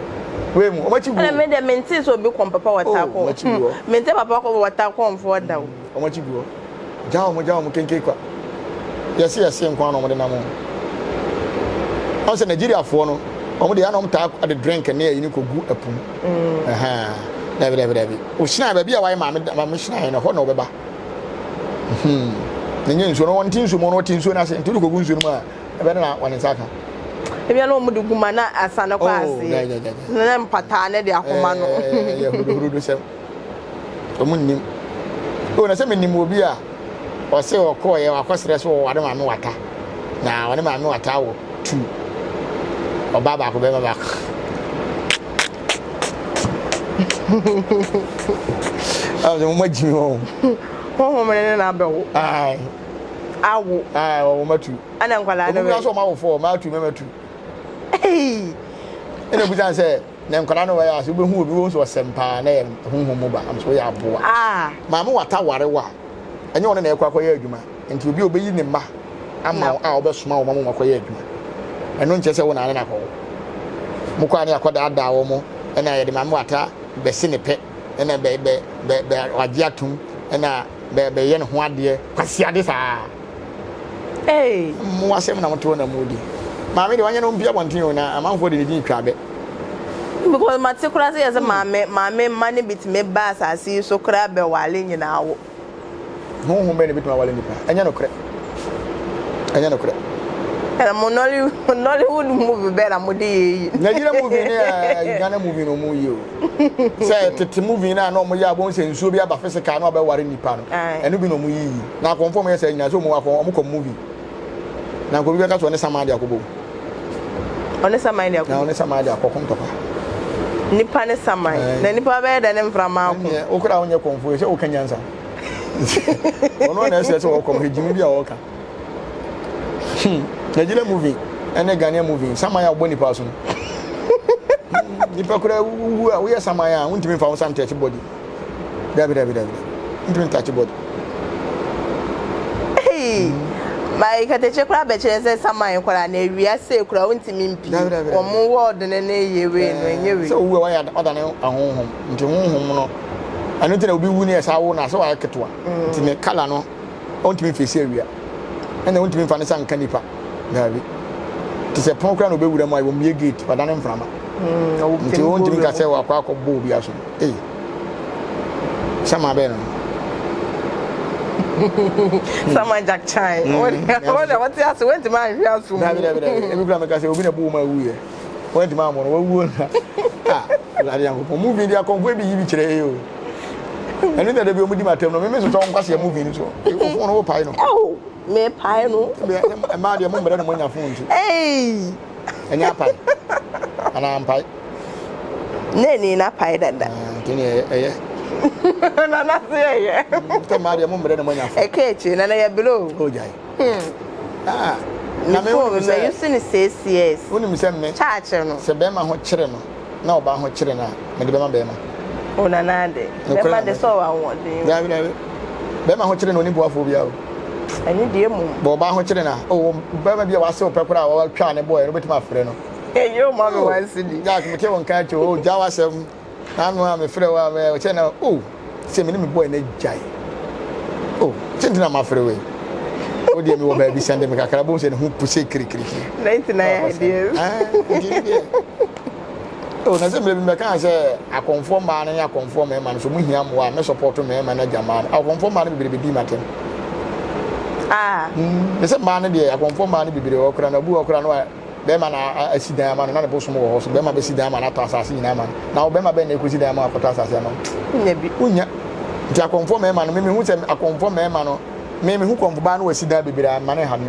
S1: Wei mu wɔn akyi gu.
S2: Ɛna me de me nte sɛ obi kɔn papa wata
S1: kɔn. Wɔn akyi gu hɔ.
S2: Me nte papa wata kɔnfoɔ da o.
S1: Wɔn akyi gu hɔ. Gya wɔn gya wɔn kenke kwa. Yɛse yɛse nko ara na wɔn de nam o. Wɔn sɛ Nigeriafoɔ no wɔn de yɛn taa de drink ne ayi no kɔ gu ɛpo mu. Ɛhɛn. Dabi dabi dabi. Ohyina baabi a wayɛ maame maame hyina no hɔ na ɔbɛba. Hmm. Na nyɛ nsuo no wɔn te nsuo mu wɔn te nsuo no ase nti wode kɔgu nsuo no mu a ɛbɛyɛ na wɔn nsa aka.
S2: Ebia na wɔn de gu ma na asa no kɔ oh, aseɛ. Na mpataa ne de akoma no.
S1: Ɛyɛ huruduhurudu sɛm. Wɔn nnim. O na sɛ menim obi a ɔse ɔkɔɔyɛ wakɔsrɛ so wɔware maame wata na ɔne maame wata wɔ tu ɔbaa baako bɛrima baako. Ɛwɔ sɛ mo ma gyimi wɔn.
S2: Honhom ne ne na abɛwo.
S1: Ayi.
S2: Awo.
S1: Ayi wɔn ma tu.
S2: Ɛna nkwadaa no
S1: bɛ. Obi sɛ ɔmo awo fɔ ɔmo atu mɛma tu. Ɛna obi sɛ na nkwadaa no wɔyɛ ase wobɛhu obi wɔn nso ɔsɛm paa na yɛ honhom mu ba am so wɔyɛ aboa.
S2: Ah.
S1: Maame wata ware wa ɛnyɛ ɔno na ɛkɔ akɔyɛ adwuma nti obi a obeyi ne mma ama wo a wobɛsoma wɔn ama wɔakɔyɛ adwuma ɛno nkyerɛ sɛ wo na ane no akɔwo mokɔ a ne akɔdaadaa wɔ mo ɛna yɛde maame wata bɛse ne pɛ ɛna bɛ bɛ bɛ bɛ wagye atom ɛna bɛ bɛyɛ ne ho adeɛ kwasiade saa
S2: Hey.
S1: Mo asɛm na mote hɔ na modi maame deɛ wanyɛ no mpia abɔnten o na amanfoɔ de ne din twa abɛ
S2: because mate koraa sɛ yɛ sɛ maame maame mma no bi tumi ba asase yi so koraa bɛwale nyinaa wo
S1: Honhom bɛn na ebetumi aware nipa? Ɛnyɛ nokorɛ. Ɛnyɛ nokorɛ.
S2: Ɛna mo Nollywood movie bɛn na mo de yɛ yi?
S1: Nigeria movie ne eh, Ghana movie na wɔn yi o. Sɛ tete movie na na wɔn yɛ abɔn sɛ nsuo bi aba physical na ɔbɛware nipa no. Ɛno bi na wɔn yi yi. Na akɔnfo wɔn yɛ sɛ nyinaa sɛ wɔn akɔ wɔn kɔ movie. Na nka obi bɛka sɛ ɔne saman de akɔbɔ mu.
S2: Ɔne saman de akɔbɔ.
S1: Na ɔne saman de akɔko ntɔkwa.
S2: Nipa ne saman. Na nipa bɛyɛ dɛ ne mframa ako.
S1: Ɛnneɛ wo koraa wonyɛ kɔmfoɔ yi sɛ woka nyansa. Ɔno na ɛsɛ sɛ wɔkɔm hwɛ gyimi bi a wɔka. Hmm. Nigeria movie ɛne Ghanaian movie saman a wɔbɔ nipa so no. Hmm, nipa koraa wuwu a woyɛ saman a wontumi mfa wo nsa ntɛkye body. Dabi dabi dabi. Ntumi ntache body.
S2: Hey, my katakye koraa bɛkyerɛ sɛ saman koraa na awia sei koraa wontumi mpie. Wɔn world no ne yɛ wei no ɛnyɛ wei.
S1: Sɛ owu a wayɛ ɔdane ahonhom nti honhom no ɛno nti na obi wu ne ɛsa wo na sɛ wayɛ ketewa nti ne kala no ɔntumi mfesi awia ɛna wontumi mfa ne sa nka nipa daabi te sɛ pɔn koraa na obɛwura mu a wɔmmie gate wadane mframa nti wontumi nka sɛ wakɔ akɔbɔ obi aso Ei. Sama bɛn no.
S2: Sama Jack Chan. Wɔn na wɔte ase wɔntumi anhwe aso mu.
S1: Dabi dabi dabi. Ebi kura meka sɛ obi na bu wɔn awu yɛ. Wɔntumi ammɔ no wɔawuo na. Ah, Awurade Nyankopɔn. Movie di akɔmfo ebi yi bi kyerɛ yɛ o. Ɛno na dabi wɔn di ma tɛm no. Mimi sosɔ nkwasi movie no so. Ofon no wo pae no.
S2: Oh, me pae no.
S1: Mmaa deɛ mo mmerɛ na mo nya fon nti.
S2: Hey.
S1: Ɛnyɛ apae. Anaa ampae.
S2: Na ani no apae dada.
S1: Ah, nti ne ɛyɛ.
S2: Nana se ɛyɛ.
S1: Sɛ mmaa deɛ mo mmerɛ na mo anya fo.
S2: Ɛka akyire nana yɛ bere o.
S1: O gyae. Ah.
S2: Na me phone me use ne 6 years.
S1: Wonim sɛ me.
S2: Charge no.
S1: Sɛ bɛrima ho kyere no na ɔbaa ho kyere no a mede bɛma bɛrima.
S2: O nana ade. Bɛrima de sɛ ɔwɔ ahoɔden.
S1: Dabi dabi. Bɛrima ho kyere no oni boafoɔ biara o.
S2: Ɛno deɛ mmom.
S1: Bɔ ɔbaa ho kyere no a, oh, bɛrima bi a wasew pɛ koraa a watwa ne bɔɔl no wobɛtumi afrɛ no.
S2: Ɛyɛ o ma me one cedi.
S1: Jack, mete wo nka akyɛ o, gya w'asɛm. N'ano a mefrɛ wo a, kyɛ na, oh. Sɛ me ne me boy no agyae. Oh, sɛ nti na mafrɛ wei. Wo deɛ mewɔ baabi sɛnde me kakra bohu sɛ ne ho puse kirikirikiri.
S2: 99 ideas.
S1: Ah, nti ne deɛ. Oh, na sɛ mmerɛ bi mɛkaa sɛ akɔmfoɔ mmaa no ne akɔmfoɔ mmarima no so mo hia mmoa a mɛ support mmarima no agya mmaa no. Akɔmfoɔ mmaa no bebree bɛdii m'atɛm.
S2: Ah.
S1: Mm, ne sɛ mmaa no deɛ akɔmfoɔ mmaa no bebree wɔ koraa na obi wɔ koraa no Bɛrima na asi dan ama no na ne bosom wɔ hɔ so bɛrima bɛsi dan ama no atɔ asase nyinaa ama no na wo bɛrima bɛn na ɛkɔsi dan ama akɔtɔ asase ama wo
S2: Wonya bi.
S1: Wonya nti akɔmfoɔ mmarima no me mehu sɛ akɔmfoɔ mmarima no me mehu kɔmfo baa no wasi dan bebree a mma no nha me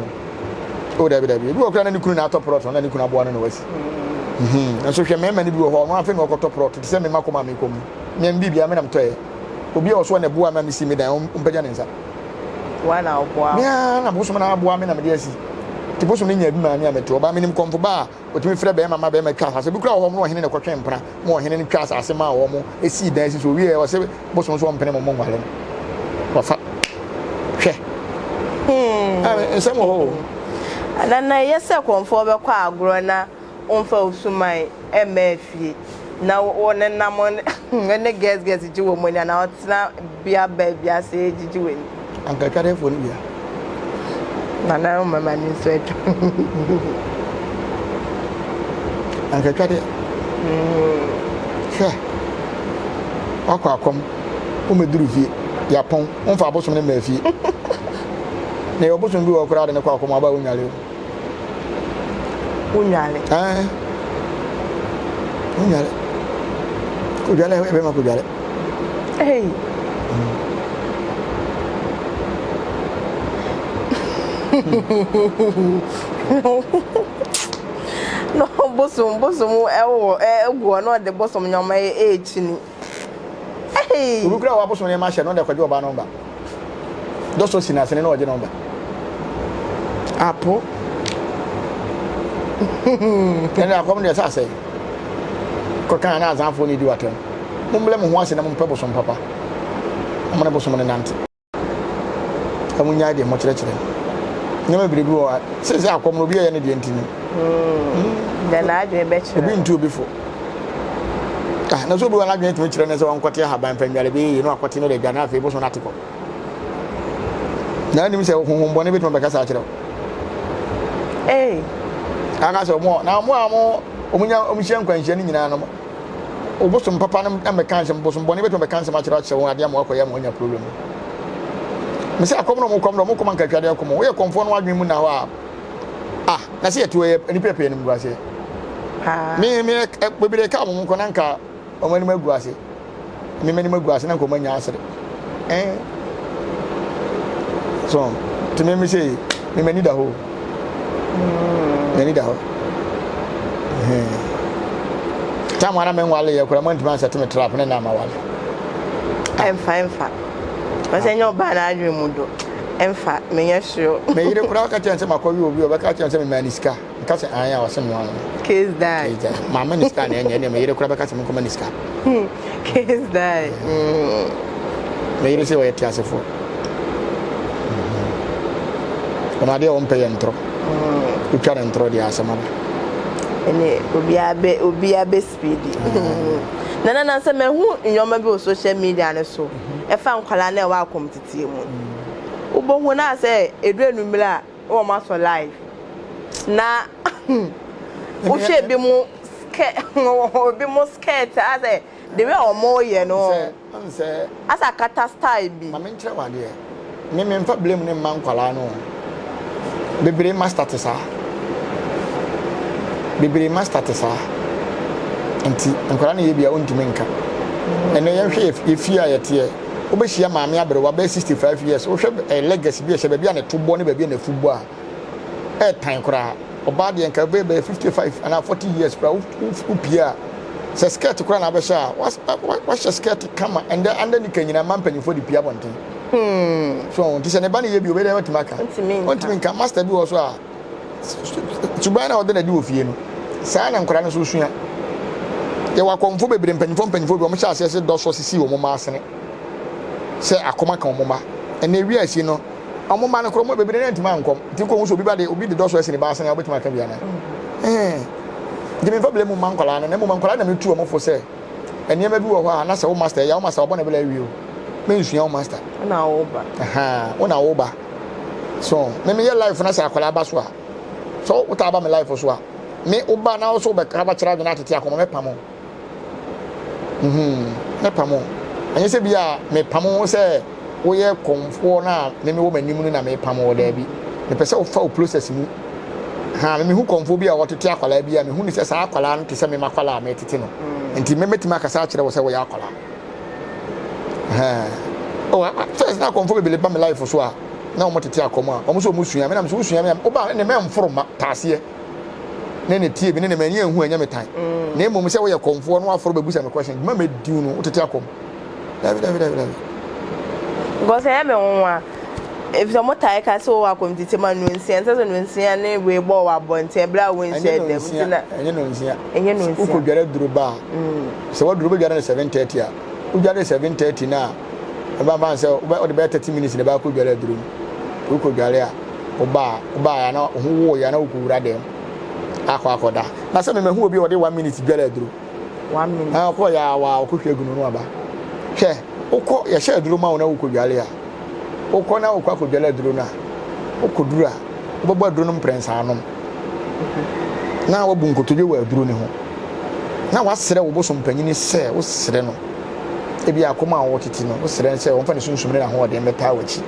S1: o o dabi dabi ebi wɔ koraa na ne kunu na atɔ prɔt no na ne kunu aboa no na wasi mhm nso hwɛ mmarima no bi wɔ hɔ ɔno afei na ɔkɔtɔ prɔt te sɛ me makɔm a mekɔ mu me biribiara me na metɔɛ obi a ɔsoɔ na ɛboa ma mesi me dan ɔmpagya ne nsa
S2: Woa na woboa
S1: Me ara na bosom na aboa me na mede asi. Nti bosom no nya bi maa me a mete hɔ. Ba menim kɔmfo ba a ɔtumi frɛ bɛrima ma bɛrima twa asase. Bi koraa wɔ hɔ ɔmo ne ɔhene na ɛkɔtwe mpena ma ɔhene no twa asase maa wɔn esii dan si so. Owieɛ ɔse bosom nso ɔmpene mo mo nware no. Wafa. Hwɛ. Hmm. Nsɛm wɔ hɔ o.
S2: Nana ɛyɛ sɛ kɔmfoɔ bɛkɔ agorɔ na womfa wo suman mma afie na wonenam ne girls girls gye wɔn ani anaa wotena bea baabi ase gyegye w'ani.
S1: Anka atwadeɛfoɔ no bia.
S2: Nana wo mama ni nso atwa.
S1: Anka atwadeɛ. Hwɛ. Wakɔ akɔm. Womɛduru fie. Yapɔn. Womfa abosom no mmaa fie. Na yɛ ɔbosom bi wɔ koraa de ne kɔ akɔm aba wonwale o.
S2: Wonwale.
S1: Ɛɛ. Wonwale. Kodwale ɛbɛma kodwale.
S2: Hey. No bosom bosom ɛwɔ ɛgu hɔ na ɔde bosom nneɛma ɛɛkyini. Hey.
S1: Obi kura wɔ abosom nneɛma ahyɛ no ɔde akɔgye ɔbaa nɔmba. Dɔsɔ si n'asene na ɔgye nɔmba. Apo. Ɛnna akɔm deɛ sɛ asɛe. Kɔka na azanfoɔ no di w'atɛm. Mombrɛ mo ho ase na mompɛ bosom papa. Mo ne bosom no nante. Na monyae deɛ mokyerɛkyerɛ no. Nneɛma bebree bi wɔ hɔ a, seesei akɔm no obi ɛyɛ ne deɛ nti no.
S2: Deɛ n'adwene bɛkyerɛ.
S1: Obi ntu obi fo. Ah, na so obi wɔ n'adwene tumi kyerɛ ne sɛ ɔnkɔte ahaban mfa nnwale bɛyɛ yie na wakɔte no de adwane afei bosom no ate kɔ. Na anim sɛ honhom bɔne bɛtumi abɛkasa akyerɛ wo.
S2: Ee.
S1: Aka sɛ ɔmo na ɔmo a ɔmo ɔmo nya ɔmo hyia nkwanhyia no nyinaa no obosom papa no mmɛka nsɛm bosom bɔne bɛtumi abɛka nsɛm akyerɛ akyerɛ wɔn adeɛ ama wakɔyɛ ama wɔanya problem. Mesɛ akɔm na ɔmo kɔm na ɔmo kɔm ankatwadeɛ kɔm woyɛ kɔmfoɔ no adwene mu na hɔ a Ah, na sɛ yɛte hɔ yɛ nnipa pii anim gu ase. Me me bebree ka wɔn nko na nka wɔn anim agu ase. Me m'anim agu ase na nka wɔn anya asere. Eh. So, te me me sɛ me m'ani da hɔ. Mm. M'ani da hɔ. Tam ara me nwale yɛ kora mo ntumi ansɛte me trap ne na ama wale.
S2: Ɛmfa ɛmfa. Ɔsɛ nyɛ ɔbaa n'adwene mu do. Ɛmfa, menyɛ sure.
S1: Me yere koraa ka kyerɛ no sɛ makɔwe obi, ɔbɛka akyerɛ me sɛ memaa no sika. Meka sɛ aane a, ɔse noa no.
S2: Case die.
S1: Case die. Mamma no sika na ɛnyɛ, ɛnneɛ me yere koraa bɛka sɛ menkɔma no sika.
S2: Case die.
S1: Mm. Me yere sɛ ɔyɛ teasefoɔ. Ɔno adeɛ a ɔmpɛ yɛ ntorɔ. Wotwa no ntorɔ deɛ asɛm aba.
S2: Ɛne obiara bɛ obiara bɛ speedy. Nana na sɛ mahu nneɛma bi wɔ social media no so ɛfa nkwadaa na ɛwɔ akɔmteteɛ mu. Wobɛhu no a sɛ ɛduru anwummerɛ a na wɔn asɔ live na wohwɛ ebi mo skirt ebi mo skirt asɛ the way a wɔn yɛ no asɛ akata style bi.
S1: Ma menkyerɛ wo adeɛ me memfa blame no mma nkwadaa no o bebree ma start saa bebree ma start saa nti nkwadaa no yɛ bi a wontumi nka ɛnɛ yɛnhwɛ yɛ fie a yɛteɛ Wobɛhyia maame aberewa bɛyɛ 65 years, wohwɛ eh, legacy bi a ɛhyɛ baabi a ne to bɔ ne baabi a n'afu bɔ a, ɛɛtan koraa. Ɔbaa deɛ nka bɛyɛ bɛyɛ 55 anaa 40 years koraa wopie a, sɛ skirt koraa na abɛhyɛ a, wahyɛ skirt kama, ɛndɛ under nika nyinaa mma mpanyinfoɔ de pie abɔnten.
S2: Hmm.
S1: So nti sɛ ne ba no yɛ bi, obɛyɛ dɛ watumi aka. Ɔntumi nka. Master bi wɔ so a, suban na ɔde na di wɔ fie no saa na nkwadaa no nso sua yɛwɔ akɔmfo bebree mpanyinfoɔ mpanyinfoɔ bi wɔn hyɛ aseɛ sɛ dɔsɔ sisi wɔn mma asene sɛ akɔm aka wɔn mma ɛnna ewi asi no wɔn mma no korɔ wɔn bebree na ntoma nkɔm nti nkɔm nso obi ba de obi de dɔsɔ asi ne ba asene a wɔbɛtumi aka bi ana ɛɛ nti mi nfa bile mu mma nkwadaa no na mmom nkwadaa na mi tu wɔn fo sɛ nneɛma bi wɔ hɔ a na sɛ wo master yɛ wo master ɔbɔ ne bla awie o. Mensua wo master.
S2: Wo na wo ba.
S1: Ahaa, wo na wo ba. So, me meyɛ life na sɛ akwadaa ba so a, sɛ wotaa ba me life so a, me wo ba na wo so wobɛka bɛkyerɛ adwene atete akɔma mɛpam wo. Mhm, mɛpam wo. Ɛnyɛ sɛ bi a mepam wo sɛ woyɛ kɔmfoɔ no a me mewɔ m'anim no na mepam wo, daabi. Mepɛ sɛ wofa wo process mu. Ha, me mehu kɔmfoɔ bi a ɔtete akwadaa bi a, mehu no sɛ saa akwadaa no te sɛ me m'akwadaa a metete no. Nti me mɛtumi akasa akyerɛ wo sɛ woyɛ akwadaa. Oh, first na akɔmfoɔ bebree ba me life so a, na wɔn tete akɔm a, wɔn nso wɔn sua me na me nso wosua me a, woba ne mɛmforo ma taaseɛ. Ne ne tie bi ne ne m'ani anhu ɛnyɛ me tan. Na mmom sɛ woyɛ kɔmfoɔ na waforo bɛbusa me question, dwuma mɛdi no wotete akɔm. Dabi dabi dabi dabi.
S2: Because ɛyɛ me nwonwa. Efisɛ ɔmo tae ka sɛ wowɔ akɔmtete ma nonsia, ɛnsɛ sɛ nonsia ne wei bɔ wɔ abɔnten ɛberɛ a wonhyɛ dɛm nti na.
S1: Ɛnyɛ nonsia.
S2: Ɛnyɛ nonsia.
S1: Wokɔ dware aduro ba a, sɛ waduro wobɛdware no 7:30 a, wodware 7:30 no a, ɛba ba sɛ wode bɛyɛ 30 minutes na ɛbɛakɔ dware aduro no. Wokɔ dware a, woba a, wobaeɛ a na wo ho woeɛ a na wokɔwura dɛm akɔ akɔda. Na sɛ memahu obi a ɔde 1 minute dware aduro.
S2: 1 minute.
S1: Ah, ɔkɔ yɛ awa ɔkɔhwɛ agu no no aba. Hwɛ, wokɔ yɛhyɛ aduro ma wo na wokɔdware a, wokɔ na wokɔ akɔdware aduro no a, wokɔduru a, wobɛbɔ aduro no mprɛnsa anom. Na wabu nkotodwe wɔ aduro no ho. Na wasrɛ wo bosom panyini sɛ wosrɛ no. Ebi akɔm a wɔtete no, wosrɛ no sɛ wɔmfa ne sunsum ne n'ahoɔden mmɛtaa w'akyi.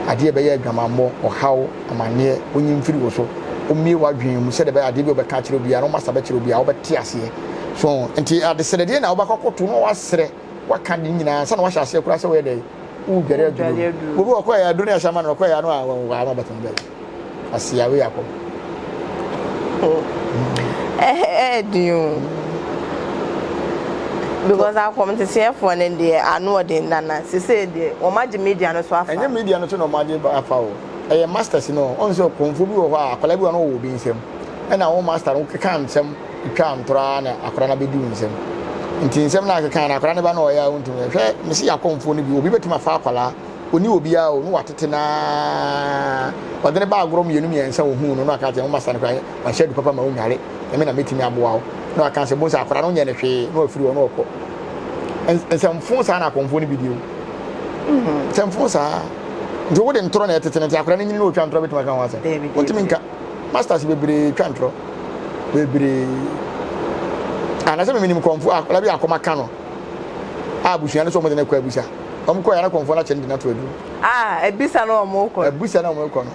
S1: Adeɛ ɛbɛyɛ adwamammɔ, ɔhaw, amanneɛ, onyi mfiri wo so, ommue w'adwene mu sɛdeɛ ɛbɛyɛ adeɛ bi a wobɛka akyerɛ obiara na wo masta bɛkyerɛ obiara, wobɛte aseɛ. So nti adesrɛdeɛ na wobɛkɔ akɔto na wasrɛ, waka ne nyinaa ansa na wahyɛ aseɛ koraa sɛ woyɛ dɛn, woredware aduro. Obi ɔkɔɛ aduro no yɛahyɛ ama no, ɔkɔɛ ano a wɔn ano abɛtena baabi. Asia wei akɔ.
S2: Ɛɛden o. Because akɔmteteɛfoɔ no deɛ ano ɔden nana. Sesei deɛ wɔn agye media no so afa.
S1: Ɛnyɛ media no so na wɔn agye afa o. Ɛyɛ masters no. Ɔn sɛ kɔnfoɔ bi wɔ hɔ a akwadaa bi wɔ hɔ na ɔwɔ obi nsam. Ɛna wo master no wokeka nsɛm twaa ntorɔ ara na akwadaa no abɛdi wo nsam. Nti nsɛm no a akeka no akwadaa no ba na ɔyɛ a wontumi. Hwɛ mese yɛ akɔmfoɔ no bi obi bɛtumi afa akwadaa ɔni obiara o na watete no ara ɔde no ba agorɔ mmienu mmiɛnsa ohuu no na aka kyerɛ wo masa no koraa wahyɛ adu papa ma wonware ɛme na mɛtumi aboa wo na waka sɛ bohu sɛ akwadaa no nyɛ no hwee na wafiri hɔ na ɔkɔ nsɛmfo saa na akɔmfoɔ no bi di o nsɛmfo saa nti wode ntorɔ na ɛtete no nti akwadaa no nyini na ɔtwa ntorɔ bɛtumi aka ho asɛm wontumi nka masters bebree twa ntorɔ bebree anasɛ memenim kɔmfo akwadaa bi akɔma ka no a abusua no sɛ wɔde no kɔ abusa wɔn kɔ yɛ na kɔmfoɔ no akyɛ no de no ato aduro.
S2: Ah, ebisa na wɔn kɔ.
S1: Abusa na wɔn kɔ no.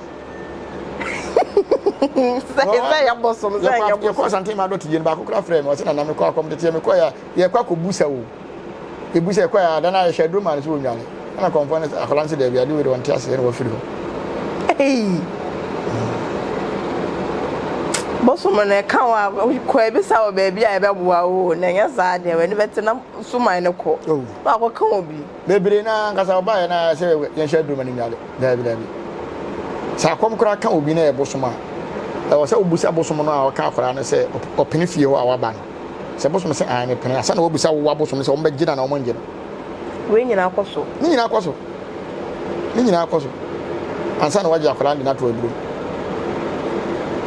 S2: Sɛ sɛ yɛ bosom sɛ yɛ bosom.
S1: Yɛkɔ Asante ma dɔte yie no baako kora frɛ me ɔsɛ nana mekɔ akɔm tete mekɔ yɛ yɛkɔ akɔ busa o. Ebusa yɛkɔ yɛ adan ayɛ hyɛ aduro ma no sɛ wɔnwane. Ɛna kɔmfoɔ no akwadaa no sɛ daabi ade wei de wɔnte aseɛ na wɔafiri hɔ.
S2: Hey. Bosom no ɛka wo a kɔ ebisa wɔ baabi a ɛbɛboa wo na ɛnyɛ saa deɛ w'ani bɛte na suman no kɔ
S1: oh.
S2: na wakɔka obi.
S1: Bebree na ankasa ɔbaeɛ na sɛ yɛnhyɛ aduro ma no nnwale. Daabi daabi. Sɛ akɔm koraa ka obi na ɛyɛ bosom a ɛwɔ sɛ wobusa bosom no a ɔka akwadaa no sɛ ɔpene fie hɔ a waba no. Sɛ bosom sɛ ae mepene ansa na wabusa wo abosom no sɛ wɔbɛgye no anaa wɔngye no.
S2: Wei nyinaa kɔ so.
S1: Ne nyinaa kɔ so. Ne nyinaa kɔ so. Ansa na wagye akwadaa no de no ato aduro mu.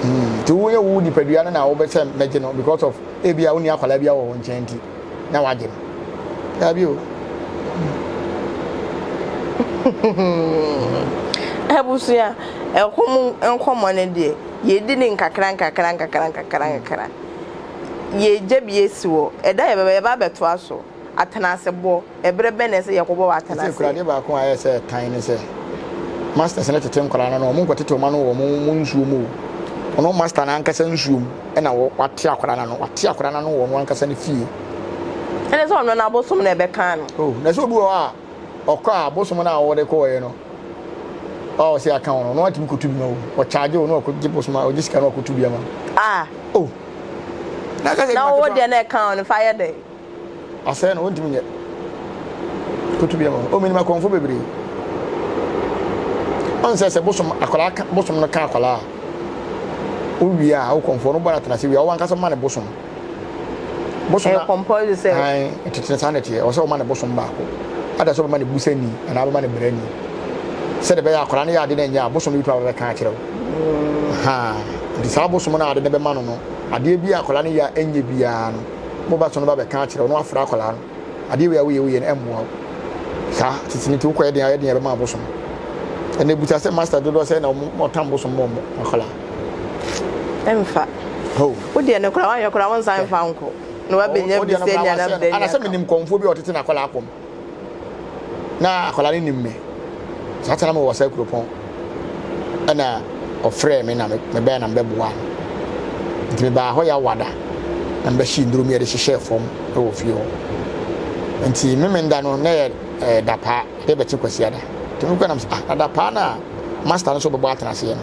S1: Hmm. Nti woyɛ wo nipadua no na wobɛsɛ mɛgye no because of ebi a wonni akwadaa bi wɔ wo nkyɛn nti na wagye no. Daabi o.
S2: Abusua, ɛkɔm nkɔmmɔ no deɛ, yɛdi ne nkakra nkakra nkakra nkakra nkakra. Yɛgya bi asi hɔ. Ɛda yɛbɛba yɛba abɛtoa so. Atenasebɔ, ɛberɛ bɛn na ɛsɛ yɛkɔbɔ wɔ atenase?
S1: Sɛ kura adeɛ baako a ɛyɛ sɛ ɛtan ne sɛ masters no tete nkwadaa no no wɔn nkɔtete wɔn ano wɔ wɔn wɔn nsuo mu o. Ɔno master no ankasa nsuo mu ɛna wate akwadaa no ano wate akwadaa no ano wɔ ɔno ankasa ne fie.
S2: Ɛne sɛ ɔno n'abosom na ɛbɛka no.
S1: Oh, na sɛ obi wɔ hɔ a ɔkɔ a abosom no a wɔde kɔɔeɛ no a ɔsɛ aka wɔn no ɔno atumi kɔtu bi ma wo ɔkyaagye wo na ɔkɔgye bosom a ɔgye sika na ɔkɔtu bi ama wo.
S2: Ah.
S1: Oh.
S2: Na wo deɛ na ɛka wo no fa yɛ dɛn?
S1: Asɛe no wontumi nyɛ. Kotu bi ama wo. Omenim akɔmfo bebree. Ɔn sɛ sɛ bosom akwadaa ka bosom no ka akwadaa a wowie a wo kɔmfoɔ no bɔ no atena ase wie a wo ankasa ma ne bosom.
S2: Bosom na compulsory sɛ.
S1: Ae tete saa na ɛteɛ. Ɛwɔ sɛ wɔma no bosom baako. Ada sɛ wɔbɛma no busani anaa wɔbɛma no brani. Sɛdeɛ ɛbɛyɛ akwadaa no yɛ ade na ɛnyɛ a bosom no bɛtumi aba bɛka akyerɛ wo. Ahaa. Nti saa bosom no a ade no bɛma no no, adeɛ bi a akwadaa no yɛ a ɛnyɛ biara no, mo ba so no ba bɛka akyerɛ wo na wafrɛ akwadaa no. Adeɛ wei a woyɛ woyɛ no ɛmmoa wo. Saa tete no nti wokɔyɛ den ayɛ den yɛbɛma abosom. Ɛnna ebusa sɛ master dodoɔ sɛ na wɔn ɔtam bosom ma wɔn akwadaa.
S2: Ɛnfa.
S1: Ho.
S2: Wo deɛ no koraa wanyɛ koraa wonsan mfa nkɔ. Na wabɛnya bi sɛ nea na bɛnya.
S1: Anasɛ menim kɔmfoɔ bi a ɔtete n'akwadaa kɔm. Na akwadaa no nim me. Saa tena mewɔ saa kuropɔn. Ɛna ɔfrɛɛ me na mebɛɛ na mebɛboa no. Nti mebaa hɔ yɛ awada na mebɛhyee nnuro mi yɛde hyehyɛɛ fam wɔ fie hɔ. Nti Memenda no na yɛ eh, dapaa de bɛkye Kwasiada. Nti mekɔ nam sɛ ah na dapaa na master no nso bɛbɔ atenaseɛ no.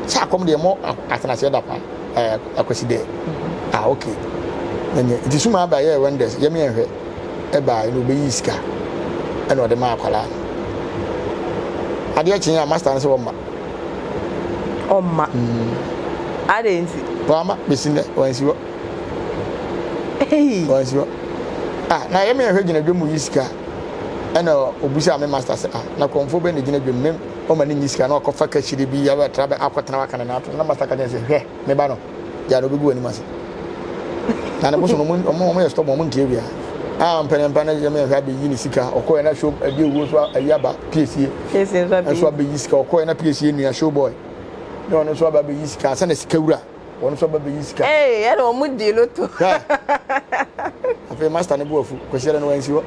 S1: Sɛ akɔm deɛ mɔ atenaseɛ dapaa eh, akwasi dɛ. Ah okay. Ɛnyɛ nti suma aba yɛ wonders yɛ me yɛnhwɛ ɛbaa na ɔbɛyi sika ɛna ɔde maa akwadaa no. Adeɛ kyen a master no sɛ ɔmma.
S2: Ɔmma. Mm. Adɛn nti?
S1: Wama bɛsi nnɛ wansi hɔ. Wansi hɔ. Ah, na yɛ me yɛhwɛ gyina dwam yi sika. Ɛna obusa me master sɛ ah, na kɔnfo bɛ na gyina dwam me ɔma ne nyi sika na ɔkɔfa kahyire bi abɛtra bɛ akɔtena waka ne n'ato na master ka kyerɛ sɛ hwɛ me ba no gya na obɛgu w'anim ase. Na ne bosom no ɔmo ɔmo yɛ stubborn ɔmo ntie bia. Ah, mpɛnɛmpa na yɛ me yɛhwɛ abɛyi ne sika ɔkɔɛ na show ɛdi owuo nso ayi aba piesie nso abɛyi sika ɔkɔɛ na piesie nua show boy ne ɔno nso aba abɛyi sika ansa na sika wura wɔn nso aba bɛyi sika.
S2: Ee, ɛna wɔn di loto.
S1: Afei master ne bo afu, kwasi ɛna no wansi hɔ.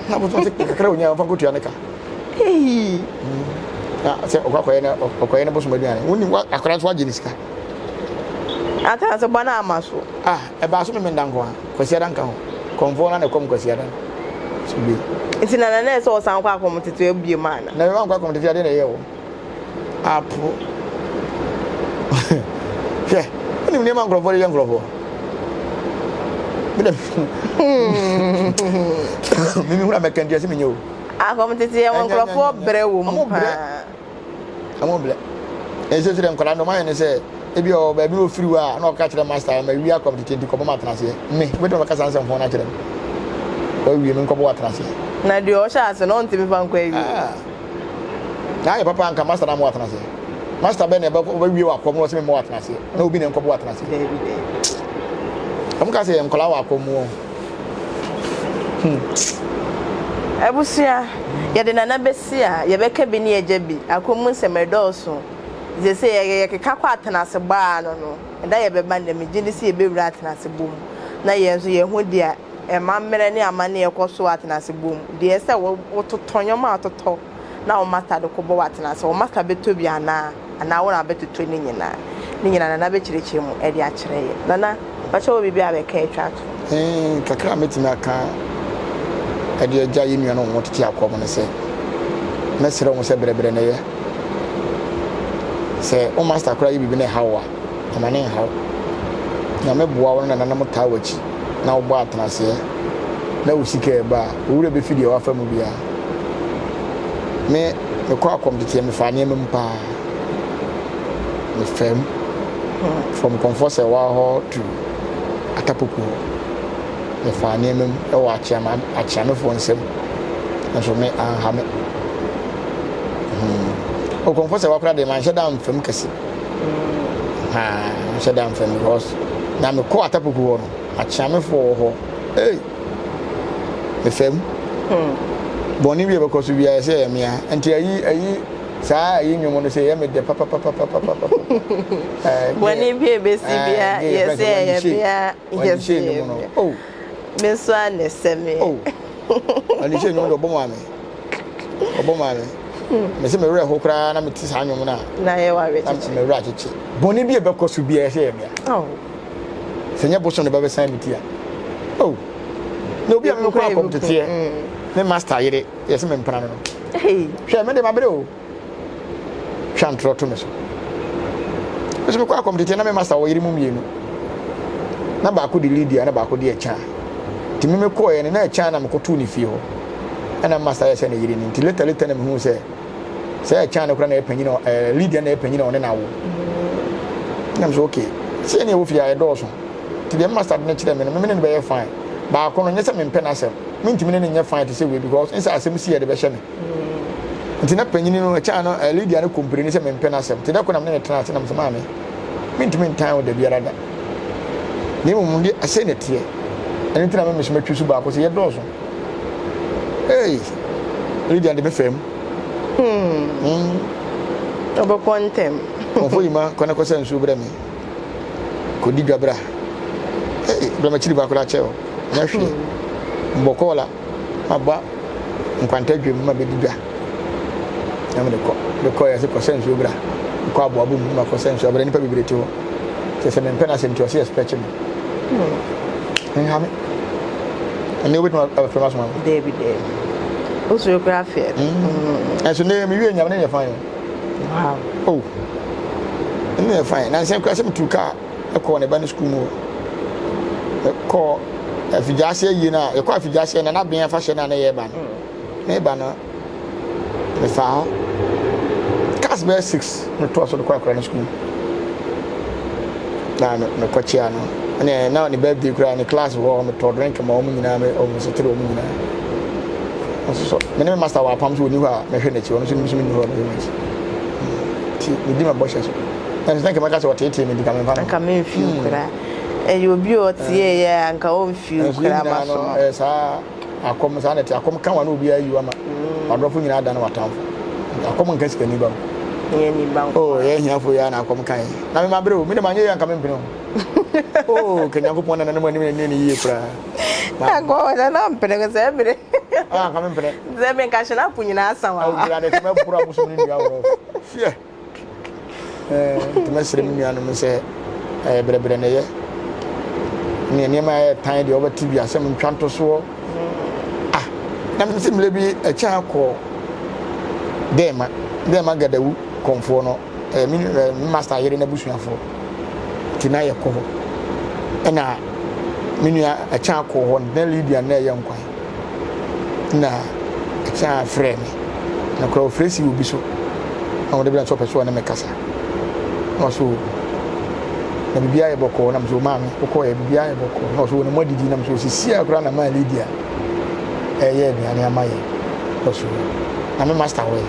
S1: Na bosom sɛ kakra onya ɔfa nkotua ne ka.
S2: Ee.
S1: Na sɛ ɔkɔ akɔyɛ ne ɔkɔyɛ ne bosom aduane. Wonni akora nso agye ne sika.
S2: Ata sɛ bɔ na ama so.
S1: Ah, ɛbaa so memenda nko a, kwasi ada nka ho. Kɔmfoɔ na na ɛkɔm kwasi ada. So bi.
S2: Nti na na ɛsɛ ɔsan kɔ akɔm tete abie mu ana?
S1: Na ɛwɔ nkɔ akɔm tete ade na ɛyɛ wɔ. Apo. Hwɛ, wonim nneɛma nkurɔfoɔ de yɛ nkurɔfoɔ. Mede mimi hura mɛka nti ɛsɛ menyɛ o.
S2: Akɔm tete yɛ wɔn nkurɔfoɔ brɛ wɔ mu paa.
S1: Ɔmo brɛ. Ɛsɛ sɛ nkwadaa no ɔmo ayɛ ne sɛ ebi ɔ baabi na ofiri hɔ a na ɔka kyerɛ master ma wi akɔm tete nti kɔbɔ ma atena aseɛ. Me, wobɛtumi ɔbɛka saa nsɛmfo no akyerɛ me. Wawie me nkɔbɔ atena aseɛ.
S2: Na deɛ ɔhyɛ ase no ɔntumi fa nkɔ awie.
S1: Ah. Na ayɛ papa anka master na mo atena ase. Master bɛ na ɛbɛ ɔbɛwie wɔ akɔm na ɔsɛ me mo atena ase. Na obi na nkɔbɔ atena ase.
S2: Dabi dabi.
S1: Wɔn ka sɛ yɛ nkɔla wɔ akɔm mu wɔn. Hmm.
S2: Abusua, yɛde Nana bɛsi a, yɛbɛka bi ne yɛagya bi. Akɔm mu nsɛm ɛdɔɔso. Seesei yɛ yɛkeka kɔ atenasebɔ ara no no, ɛda yɛbɛba nnɛ, megye di sɛ yɛbɛwura atenasebɔ mu na yɛn nso yɛahu deɛ Amammerɛ ne amanneɛ kɔ so wɔ atenasebɔ mu. Deɛ ɛsɛ sɛ wototɔ, nneɛma a wototɔ na wo masta de kɔbɔ wɔ atenase, wo masta bɛtɔ bi anaa? Anaa wo na wobɛtotɔ ne nyinaa? Ne nyinaa Nana bɛkyerɛkyerɛ mu de akyerɛ yɛn. Nana, mpakyɛ wɔ biribi a bɛka atwa to?
S1: Ee, kakra a mɛtumi aka de agya yɛn nuanom a wɔtete akɔm no sɛ, mɛsrɛ wɔn sɛ brɛbrɛ na ɛyɛ. Sɛ wo masta koraa yɛ biribi na ɛhaw wo a, Ɛma ne nhaw. Nyame boa wo na nananom taa w'akyi na wobɔ atenaseɛ na wo sika ɛba a, wo werɛ bɛfi deɛ wafa mu biara. Me, mekɔ akɔm teteɛ mefaa nneɛma mu paa. Mefaa mu. From Kɔmfɔ Sɛwa hɔ to Atapoku hɔ. Mefaa nneɛma mu ɛwɔ akyeama, akyeamefoɔ nsam. Nso me, anha me. Hmm. Okɔmfɔ Sɛwa koraa deɛ manhyɛ da amfa mu kɛse. Haa nhyɛ da mfam because na mekɔ Atapoku hɔ no akyeamefoɔ wɔ hɔ ei mefam hmm. bɔne bi a ɛbɛkɔ so biara sɛ ɛyɛ mea nti ayi ayi saa ayi nnwom no sɛ ɛyɛ me dɛ papapapapapapa
S2: bɔne bi a ɛbɛsi biara yɛ sɛ ɛyɛ mea yɛ sɛ ɛyɛ mea
S1: oh
S2: me nso a na ɛsɛ me
S1: oh ɔne hyɛ nnwom de ɔbɔ maa me ɔbɔ maa me mese me werɛ ho koraa na mete saa nnwom no a
S2: na yɛ wa
S1: me werɛ akyekye bɔne bi a ɛbɛkɔ so biara sɛ yɛ mea
S2: oh.
S1: sɛ nyɛ bosom ne bɛbɛsan me ti a oh. na obi a mekɔ akɔm teteɛ mm. me master yere yɛ sɛ mempena no no hwɛ me de mabrɛ o twa ntorɔ to me so. Me nso mekɔ akɔm tete na me master wɔ yere mu mmienu. Na baako de Lydia na baako de Ɛkyan. Nti me mekɔɔɛ no na Ɛkyan na mekɔtoo ne fie hɔ. Ɛna me master yɛ sɛ ne yere ni. Nti later later na mehuu sɛ sɛ Ɛkyan no koraa na ɛyɛ panyin a ɛɛ Lydia na ɛyɛ panyin a ɔne no awo. Na me sɛ okay sɛ yɛne ɛwɔ fie a ɛdɔɔso. Nti deɛ me master de no kyerɛɛ me no me ne no bɛyɛ fine. Baako no nyɛ sɛ mempɛ n'asɛm. Mentumi ne no nyɛ fine te sɛ wei because nsɛ asɛm si a yɛde bɛhyɛ me. Nti na panyini no, ɛkyɛn no, eh, Lydia no kompleni sɛ mempɛ n'asɛm. Nti da ko na me ne no tena ase na mesɛ, maame, mentumi ntan wo da biara da. Na mmom deɛ ɛsɛ na ɛteɛ. Ɛno nti na me meso matwi so baako sɛ yɛdɔɔso. Hey! Lydia de me fam.
S2: Hmm. Ɔbɛkɔ ntɛm.
S1: Kɔmfo yi ma kɔ na kɔsa nsuo brɛ me. Kɔdi dwa bra. Hey, brɛ m'akyiri ba koraa kyɛ o. Nyɛ hwee. Mbɔ kɔɔla maba nkwanta dwam ma bɛdi dwa. Na mede kɔ. Mede kɔ yɛ sɛ kɔsa nsuo bra. Kɔ aboabo mu ma kɔsa nsuo abra nipa bebree te hɔ. Kyɛ sɛ mempɛ n'asɛm nti ɔsɛ yɛ spɛkye me. Nha me. Ɛnɛ wobɛtumi afrɛ me asoma me.
S2: Dabi dabi. Wosoro koraa fɛ.
S1: Ɛnso nɛ mewie nyame ne yɛ fine o.
S2: Wow.
S1: Oh. Ɛne yɛ fine. Nansa koraa sɛ metu kaa ɛkɔɔ ne ba ne sukuu mu hɔ. Ɛkɔɔ afigyaase ayie no a yɛkɔ afigyaase na n'abɛn afahyɛ no a na yɛreba no. Meba no mefaa hɔ. Cars bɛyɛ six metoa so de kɔ akwadaa no sukuu. Na mekɔkyea no. Ɛnna na ne birthday koraa ne class wɔ hɔ metɔɔ drink ma wɔn nyinaa me wɔn nso tere wɔn nyinaa. Nso so me ne me master wɔ apam so ɔni hɔ a mɛhwɛ n'akyi ɔno nso nso menni hɔ a mɛhwɛ n'akyi. Nti medi ma bɔhyɛ so. Ɛnso na nka mɛka sɛ ɔteetee me nti ka memfa no.
S2: Nka memfi koraa. Ɛyɛ obi a ɔteeɛ a nka ɔmfi koraa ma so no.
S1: Ɛyɛ saa. Akɔm, saa na ɛte. Akɔm ka wa na obiara yi wa ma. W'adɔfo nyinaa dane w'atamfo. Akɔm nka sikani ba o.
S2: Hiani ba nko.
S1: Oh, yɛ hiafo yi ara na akɔm ka yɛn. Na me mabrɛ o, me de manyɛ yie anka mempene o. Oh, ka Nyankopɔn nananom anim na ɛnyɛ ne yie koraa.
S2: Akɔ na na mpene ko sɛ mene.
S1: Ah, anka mempene.
S2: Sɛ me nka hyɛ na po nyinaa asa wa.
S1: Awo nyinaa de mɛboro abosom ne nnua worɔ. Hwɛ. Nti mɛsrɛ me nuanom sɛ ɛyɛ brɛbrɛ na ɛyɛ. Ne nneɛma a ɛyɛ tan deɛ wɔbɛte bi asɛm ntwa ntosoɔ. Ah, na mese mmerɛ bi ɛkyɛn akɔ dɛɛma dɛɛma gadawu kɔnfoɔ no ɛɛ me me master yere n'abusuafoɔ nti na yɛkɔ hɔ ɛna me nua ɛkyɛn akɔ hɔ na Lydia na ɛyɛ nkwan. na ɛsan frɛɛ me. Na koraa ɔfrɛ sii obi so na ɔde brɛ sɛ ɔpɛ sɛ ɔne me kasa. Na ɔso na biribiara yɛ bɔkɔɔ na mesɛ maame wokɔɛ biribiara yɛ bɔkɔɔ na ɔso na mo adidi na mesɛ osisi a koraa na maa Lydia ɛyɛ aduane ama yɛ ɔso na me master wɔ yɛ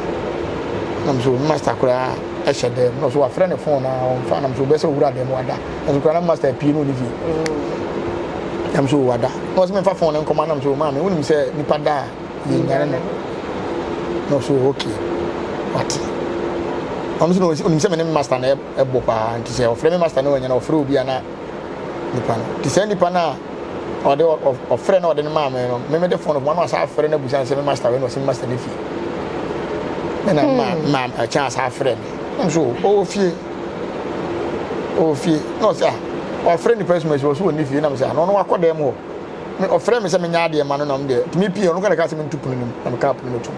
S1: na mesɛ me master koraa ɛhyɛ dɛm na ɔso wafrɛ ne phone na ɔmfa na mesɛ ɔbɛsɛ owura dɛm wada na so koraa na me master apue na ɔne fie na mesɛ wada Na ɔse memfa phone no nkɔma nam so maame wonim sɛ nipa da a yɛnyane no na ɔso ok wate ɔno so na onim sɛ me ne me master na ɛbɔ paa nti sɛ ɔfrɛ me master na wanya na ɔfrɛ obi a na nipa no nti sɛ nipa no a ɔde ɔfrɛ na ɔde no maa me no me mede phone no kɔma na ɔsa afrɛ no abusa sɛ me master wei na ɔsɛ me master ne fie ɛna ma ma ɛkyɛn asa afrɛ me nam so ɔwɔ fie Ɔwɔ fie. Na ɔsɛ ah, wafrɛ nipa suma si ɔso wɔ ne fie na mesɛ ah, na ɔno wakɔ dɛm hɔ. Me ɔfrɛ me sɛ menyɛ adeɛ ma no na deɛ nti me pie ɔno kora na ɛka sɛ mentu pono no mu na mekaa pono no tom.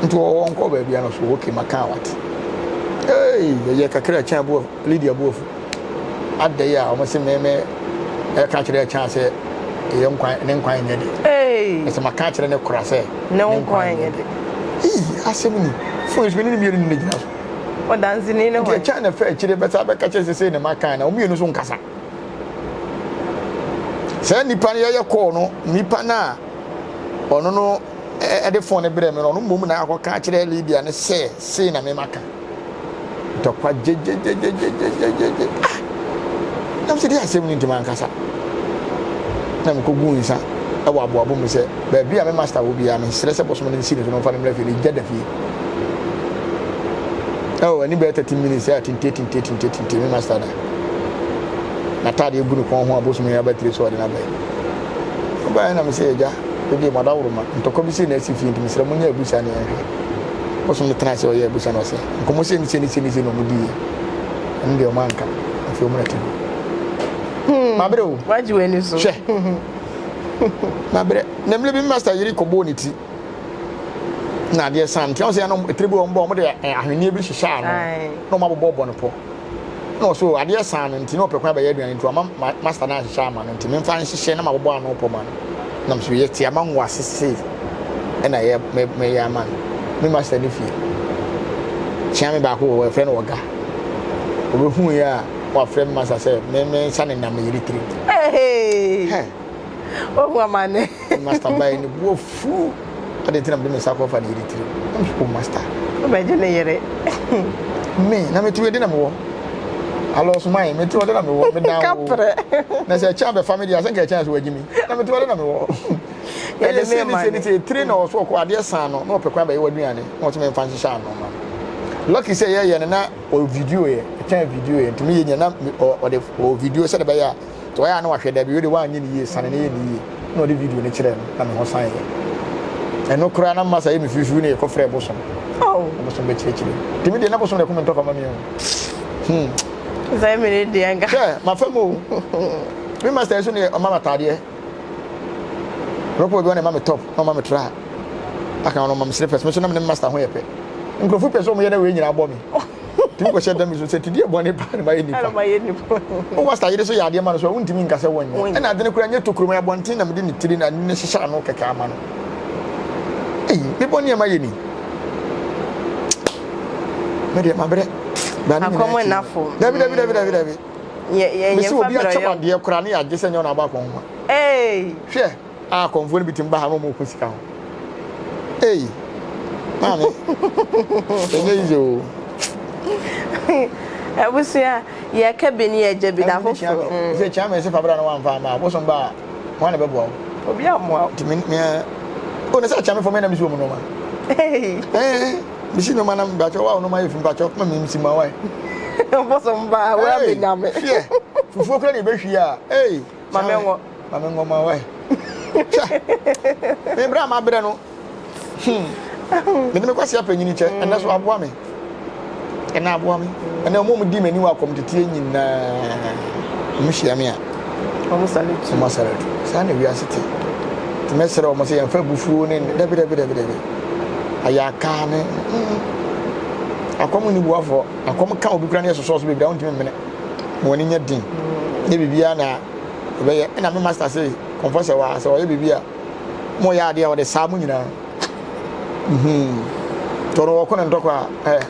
S1: Nti ɔwɔ nkɔ baabi a na ɔso okay maka wate. Hey, ɛyɛ kakra ɛkyɛn aboa Lydia aboafu. Adɛ yi a wɔn se me me ɛka kyerɛ ɛkyɛn sɛ ɛyɛ nkwan ne nkwan nyɛ de.
S2: Hey.
S1: Ɛsɛ maka kyerɛ ne kora sɛ
S2: ne nkwan nyɛ de.
S1: Ee, asɛm ni. Fon so me ne ne mmienu ne gyina so.
S2: Ɔdanseni ne
S1: Nti
S2: hwan?
S1: ɛkyɛn na ɛfa akyire bɛsa bɛka kyerɛ sɛ sei na maka na wɔn mmienu nso nkasa. Saa nipa no yɛyɛ kɔɔ no nipa no a ɔno no ɛde fon no brɛ me no ɔno mmom na akɔka akyerɛ Lydia no sɛ sei na mema ka. Ntɔkwa gyegyegyegyegyegyegye ah na mesɛ deɛ asɛm no nti mankasa na mekɔgu nsa ɛwɔ aboabo mu sɛ baabi a me master wɔ biara mesrɛ sɛ bosom no nsi ne so no mfa no mmra fie no gya da fie. Oh, ɛni bɛyɛ 30 minutes a tinte tinte tinte tinte me master da. N'ataadeɛ gu ne kɔn ho a bosom yi abatiri so ɔde n'aba yi. Ɔbaeɛ na mesɛ agya, ɛdeɛ mo adaworoma, ntɔkwa bi sei na asi fie nti mesrɛ mo nyɛ abusa ne yɛnhwɛ. Bosom no tena ase ɔyɛ abusa na ɔsɛ nkɔmmɔ sei ne sei ne sei ne sei na ɔmo diiɛ. Ɛno deɛ ɔmo anka, afei ɔmo na te hɔ. Mabrɛ o.
S2: Wagye w'ani so.
S1: Hwɛ. Mabrɛ. Na mmerɛ bi me master yere kɔbɔɔ ne ti. na adeɛ san nti ɔsɛ ɛno etire bi wɔn bɔ wɔn de ahwenneɛ bi hyehyɛ ano na wɔn abobɔ bɔ no pɔ na ɔso adeɛ san no nti na ɔpɛ kwan bɛyɛ aduane nti wɔn master na ahyehyɛ ama no nti memfa nhyehyɛ na ma bobɔ ano pɔ ma no na mso yɛ ti ama ngo asese ɛna yɛ mɛ mɛyɛ ama no me master ne fie kyea me baako wɔ wɔfrɛ no ɔga obehu yɛ a wafrɛ me master sɛ me me nsa ne nam yere tiri.
S2: Hey. Ohu amane.
S1: Master bae ne bo afu. Adɛn nti na mede me nsa akɔfa ne yere tirim? Na mese, oh master.
S2: Wobɛgye ne yere.
S1: Me, na mete wei de na mewɔ. Alɔsoman, mete wɔ de na mewɔ. Medan wo.
S2: Kaprɛ.
S1: Na sɛ ɛkyɛn abɛfa me deɛ, asɛ nka ɛkyɛn sɛ wagye me. Na mete wɔ de na mewɔ. Ɛyɛ sei ne sei ne sei, tire na ɔso ɔkɔ adeɛ san no na ɔpɛ kwan bɛyɛ w'aduane na ɔsɛ memfa nhyehyɛ ano ma no. Lucky sɛ yɛyɛ no na ɔyɛ video yɛ, ɛkyɛn video yɛ, nti meyɛ nyina na ɔde ɔwɔ video sɛde bɛyɛ a nti ɔyɛ a na wahwɛ dabi wei de wanyɛ ne yie sane ne yɛ ne yie na ɔde video no kyerɛ no na me ho san yɛ. Ɛno koraa na masa yɛ me firifiri na yɛkɔ frɛ bosom. Bosom bɛkyerɛkyerɛ. Nti me deɛ na bosom na ɛko me ntɔkwa ma me o. Hmm.
S2: Sɛ me ne deɛ nka.
S1: Hwɛ, mafa mu o. Me master nso ne ɔma me ataadeɛ. Rɔpɔ bi ɔna ɛma me top na ɔma me tra. Aka ɔno ɔma me slippers. Me nso na me ne master ho yɛ pɛ. Nkurɔfo pɛ sɛ wɔn yɛ na wei nyinaa bɔ me. Tumi kɔhyɛ dɛm so sɛ tideɛ bɔne paa na mayɛ nipa. Wo master yere so yɛ adeɛ ma no so a wontumi nka sɛ wonyɛ. Ɛna ade no koraa nyɛ tokuro mu abɔnten na mede ne tiri na ne hyehyɛ ano kɛkɛ ama no. Ei, me bɔne a mayɛ ni. Me deɛ mabrɛ. Ba ne nyinaa akyi. Dabi dabi dabi dabi dabi. Mesi obi akyɛ wadeɛ koraa ne yɛagye sɛ nyɛ ɔna abɔ akɔnhoma. Hwɛ a akɔnfoɔ no bi tumi ba ha na wɔn kɔ sika ho. Ei maame ɛnyɛ easy o.
S2: Abusua yɛka bi ne yɛgya bi da foforɔ.
S1: Sɛ kyia me sɛ fabra no wamfa ama a bosom ba a hwan na bɛboa wo?
S2: Obi ammoa wo.
S1: Nti me me o ne sɛ kyia me fɔ me na mesi wɔ mu nneɛma. Ee mesi nneɛma na mpakyɛ wa nneɛma yɛ fi mpakyɛ ma me msi ma wae.
S2: Bosom ba a wa bɛnya me.
S1: Hwɛ fufuo kura na ebɛhwie a ee.
S2: Ma me nwɔ.
S1: Ma me nwɔ ma wae. Hwɛ me bra ma brɛ no. Hmm. Mede me kwasi apanyini kyɛ ɛnɛ so aboa me. Ɛnɛ aboa me. Ɛnɛ ɔmo ɔmo di m'ani wɔ akɔm teteɛ nyinaa. Ɔmo hyia me a.
S2: Ɔmo salute.
S1: Ɔmo salute. Saa na wiase te. Nti mɛsrɛ ɔmo sɛ yɛmfa abufuo ne dabi dabi dabi dabi. Ayɛ aka ne mm. Akɔm ni buafoɔ. Akɔm ka obi kura ne yɛ sosɔ so bebree a wontumi mmene. Ma wɔn ani nyɛ den. Nyɛ biribiara na ɛbɛyɛ. Ɛna me master se kɔmfɔ sɛ waa sɛ ɔyɛ biribi a mo yɛ adeɛ a ɔde saa mo nyinaa. Mhm. Tɔrɔ wɔko ne ntɔkwa a ɛ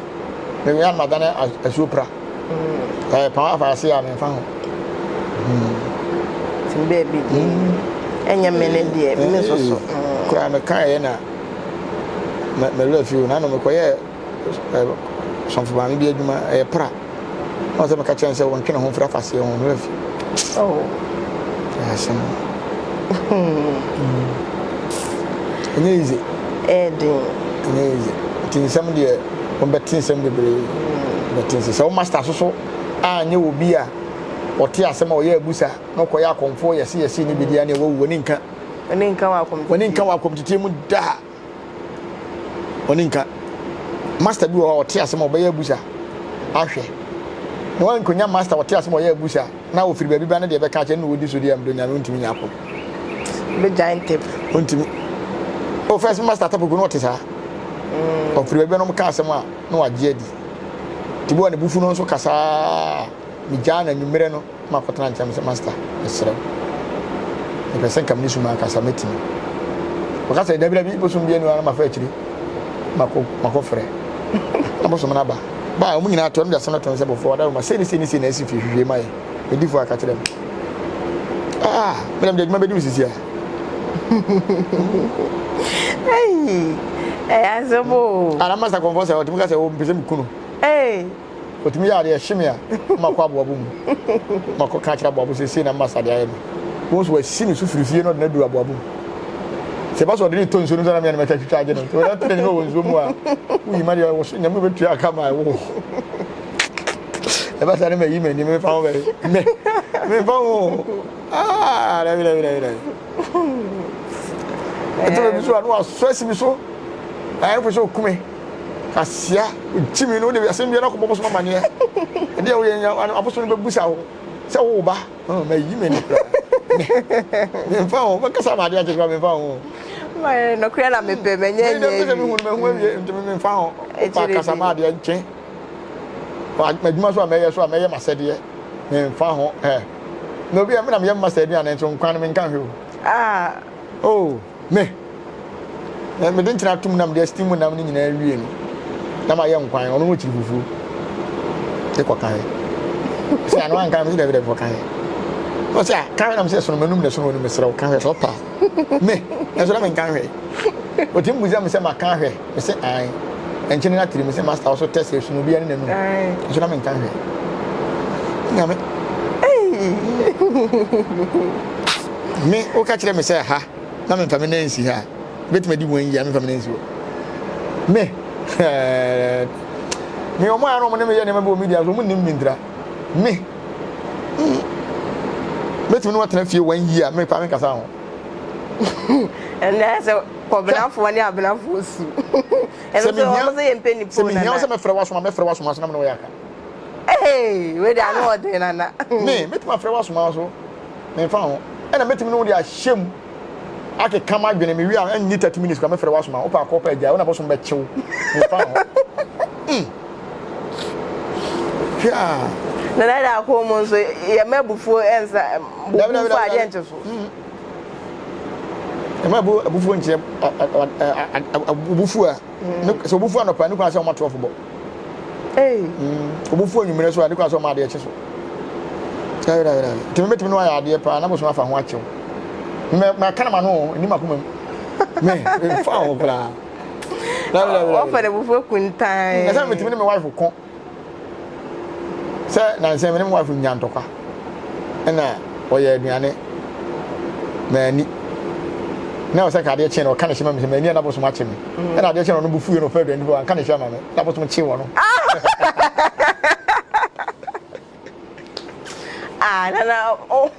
S1: mewia no madane asuo pra. Ɛ pam afa ase a memfa ho.
S2: Nti baabi deɛ ɛnyɛ me ne deɛ me nso so.
S1: Koraa mekaeɛ na mewura fie o na no mekɔyɛɛ sɔmfo maame bi adwuma ɛyɛ pra na ɔsɛ meka kyerɛ no sɛ wɔntwe ne ho mfiri afaseɛ ho mmerɛ fi
S2: oh.
S1: asɛm ɛnyɛ easy
S2: ɛden
S1: ɛnyɛ easy nti nsɛm deɛ wɔbɛte nsɛm bebree bɛte nsɛm sɛ wo master soso anyɛ wɔ bi a ɔte asɛm a ɔyɛ abusa na ɔkɔyɛ akɔmfoɔ yɛse yɛse ne bɛdi a ne ɛwɔ wɔ ne nka
S2: wɔne
S1: nka wɔ akɔmteteɛ mu daa Ɔne nka. Master bi wɔ hɔ a ɔte asɛm a ɔbɛyɛ abusa ahwɛ. Na wankonya master ɔte asɛm a ɔyɛ abusa na ofiri baabi ba ne deɛ ɛbɛka akyɛ ne na ɔdi so deɛ mdo nyame ɔntumi nya akɔ.
S2: Bɛgyae ntɛm.
S1: Ɔntumi. O first master tapoku no ɔte saa. Ɔfiri baabi ba na ɔmo ka asɛm a na wagye adi. Nti bi wɔ ne bufu no nso kasaa megyaa no anwummerɛ no. Makɔtena nkyɛn sɛ master mesrɛ wo mepɛ sɛ nka mene suma ankasa mɛtumi ɔka sɛ dabi dabi bosom bi aniwa na mafa akyiri makɔ makɔ frɛ na bosom no aba ba a wɔn nyinaa to ɛno de asɛm no to no sɛ bɔfoɔ wada ma sei ne sei ne sei na asi fie hwehwɛ ma yɛ medifoɔ aka kyerɛ me ah mena mede adwuma bɛdi wo sisi a
S2: ɛyɛ asɛm o
S1: ana master kɔmfɔ sɛ ɔtumi ka sɛ ɔmpɛ sɛ mekunu Otumi yɛ adeɛ ɛhye me a, na makɔ aboabo mu. Makɔ ka akyerɛ aboabo sɛ sei na mma sade ayɛ me. Wɔn nso wɔasi me so firi fie na ɔde no aduru aboabo mu. Sɛ ɛba sɛ ɔde no tɔ nsuo no so na meɛ no mɛtwa twitwa agye no. Sɛ ɔde ato n'anim wɔ nsuo mu a, woyi ma deɛ wɔ so nyame bɛtua aka ma ɛwo. Ɛba saa ne mayi m'ani mefa ho bɛyɛ. Me mefa ho. Ah, dabi dabi dabi dabi. Ɛtɔ baabi so a na wasɔ asi me so. Ayɛ pɛ sɛ ɔku me. Kasia, gyimi no wode asɛm biara kɔbɔ bosom amaneɛ. Ɛdeɛ woyɛ nya abosom no bɛbusa wo sɛ wo ba. Mayi m'ani koraa. Memfa ho, bɛkasa ma adeɛ akye koraa memfa ho.
S2: Mayɛ nokorɛ na mepɛ manyɛ nyɛ
S1: awie. Mepɛ sɛ mehu no mahu awie nti memfa ho. Wopa kasa ma adeɛ nkye. M'adwuma so a mɛyɛ so a mɛyɛ m'asɛdeɛ memfa ho. Na obi a me na meyɛ mma sɛ aduane nso nkwan no menka hwɛ o.
S2: Ah.
S1: Oh. Me, na mede nkyene atom na mede asteam nam no nyinaa wie no, na mayɛ nkwan, ɔno no kyiri fufuo. De kɔ kan. Sɛ ano anka me sɛ dabi dabi kɔ kan. Ɔsɛ a kan na me sɛ sono manum na sono wɔnum mesrɛ wo kan hwɛ sɛ ɔpa. Me, ɛnso na menka hwɛ. Ɔtumi busa me sɛ maka hwɛ, me sɛ an. Nkyene no atiri me sɛ master ɔso tɛ sɛ sono obiara ne n'anum. Ɛnso na menka hwɛ. Nyame. Me, woka kyerɛ me sɛ ha. na memfa me nan nsi ha a, mɛtumi adi one year a memfa me nan nsi hɔ. Me, me wɔn a na wɔn ne me yɛ nneɛma bi wɔ media so, wɔn nnim me ntira. Me, mm, mɛtumi ne wɔatena fie one year a mefa me nkasa ho.
S2: Ɛnna sɛ kɔbenafoɔ ne abenafoɔ su. Ɛno nso wɔn sɛ yɛmpɛ nipa
S1: Sɛ mehia wo sɛ mɛfrɛ w'asoma, mɛfrɛ w'asoma so na me ne wo yɛ aka.
S2: Hey, wei de ano ɔden nana.
S1: Me, mɛtumi afrɛ w'asoma so, memfa ho. Ɛna mɛtumi ne wo de ahyɛ mu akeka m'adwene, mewie a ɛnni 30 minutes kora mɛfrɛ w'asoma, wopɛ akɔ wopɛ agyae, wo na bosom bɛkye wo, memfa ho. Mm. Hwɛ a.
S2: Nana de akɔ mu nso, yɛma abufuo ɛnsa, bufuo adeɛ nkye so.
S1: Mm. Ɛma abu abufuo nkyerɛ abufuo a sɛ obufuo anɔpa ne kwan sɛ ɔma torɔfo bɔ. Obufuo anwummerɛ so a ne kwan sɛ ɔma adeɛ kye so. Nti mɛtumi no ayɛ adeɛ paa na bosom afa ho akyew. Mɛka na ma no ɛni makoma mu. Me mfa ho koraa.
S2: Wɔfa no abufuo kuntan.
S1: Ɛsɛ metumi ne me wife ko. Sɛ nansa me ne me wife nya ntɔkwa ɛna ɔyɛ aduane m'ani na ɔsɛ ka adeɛ kye no ɔka ne hyɛ ma me sɛ m'ani anabosom akye me mm. ɛna adeɛ kye no ɔno bu fuo no ɔfɛ aduane bi anka ne hyɛ ma me na abosom kye wɔ no.
S2: Ah, nana oh.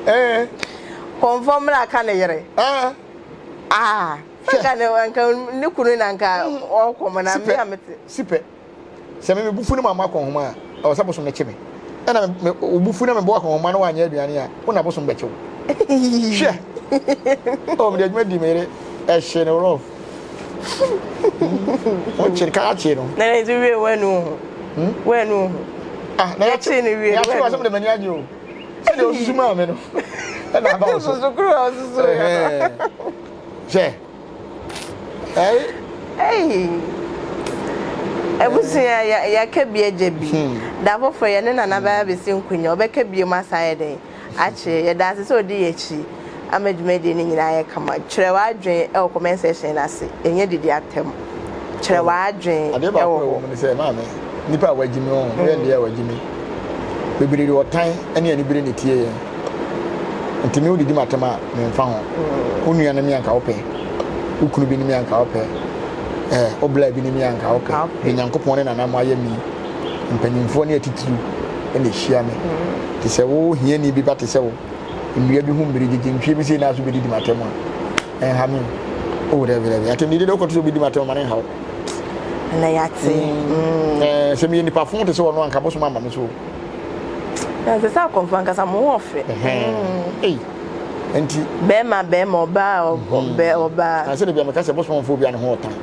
S1: Eh.
S2: Kɔnfɔm na ka ne yere.
S1: Eh.
S2: Ah. Nka ne nka ne kunu na nka ɔkɔ mo na me a mete.
S1: Sipɛ. Sɛ me me bufu ne ma akɔnhoma a, ɛwɔ sɛ bosom no kye me. Ɛna me wo bufu na mebɔ akɔnhoma na wanyɛ aduane a, wo na bosom bɛkye wo. Hwɛ. Oh, mede adwuma di me yere ɛhye no rough. Wokye ka akye no.
S2: Na ne nso wie wanu ho. Wanu ho.
S1: Ah, na
S2: yɛkye no wie.
S1: Yɛakye wɔ sɛ mede m'ani agye o. Sɛdeɛ osusu maa me no. Ɛna aba wo so.
S2: Susu koro a osusu yɛ no.
S1: Hwɛ. Ɛyi.
S2: Ɛyi. Abusua yɛaka bi agya bi. Hmm. Da foforɔ yɛne Nana bɛyɛ abɛsi nkonya ɔbɛka bi mu asan ayɛ dɛn akyerɛ. Yɛda ase sɛ ɔdi yɛn akyi ama dwumadie no nyinaa ayɛ kama. Kyerɛ w'adwene wɔ comment section no ase. Ɛnyɛ didi atɛm. Kyerɛ w'adwene
S1: Adeɛ baako
S2: wɔ
S1: a ɛwɔ
S2: hɔ.
S1: mu ne sɛ maame nipa a wagyi me ɔho yɛ deɛ a wagyi me bebree de ɔtan ne anibere na etie yɛn nti me wodidi m'atɛm a memfa ho wo nua ne me anka wopɛ wo kunu bi ne me anka wopɛ ɛɛ wo bla bi ne me anka wopɛ de Nyankopɔn ne nana mo ayɛ mi mpanyinfoɔ ne atitiriw na ehyia me te sɛ wo hiani bi ba te sɛ wo nnua bi ho mmiri gyegye ntwie bi sei na so bɛdidi m'atɛm a ɛnha me o oh, dabi dabi atɛm didi de wokɔto sɛ wobɛdi m'atɛm ma ne nha wo
S2: na yɛate
S1: mm. eh, sɛ meyɛ nipa fo te sɛ ɔno anka bosom ama me so
S2: ɛsɛ sɛ akɔmfo ankasa mo ho ɔfɛ
S1: mm. nti
S2: bɛrima bɛrima ɔbaa ɔbɛ ɔbaa
S1: na sɛ de bia meka sɛ bosom mfo bia ne ho ɔtan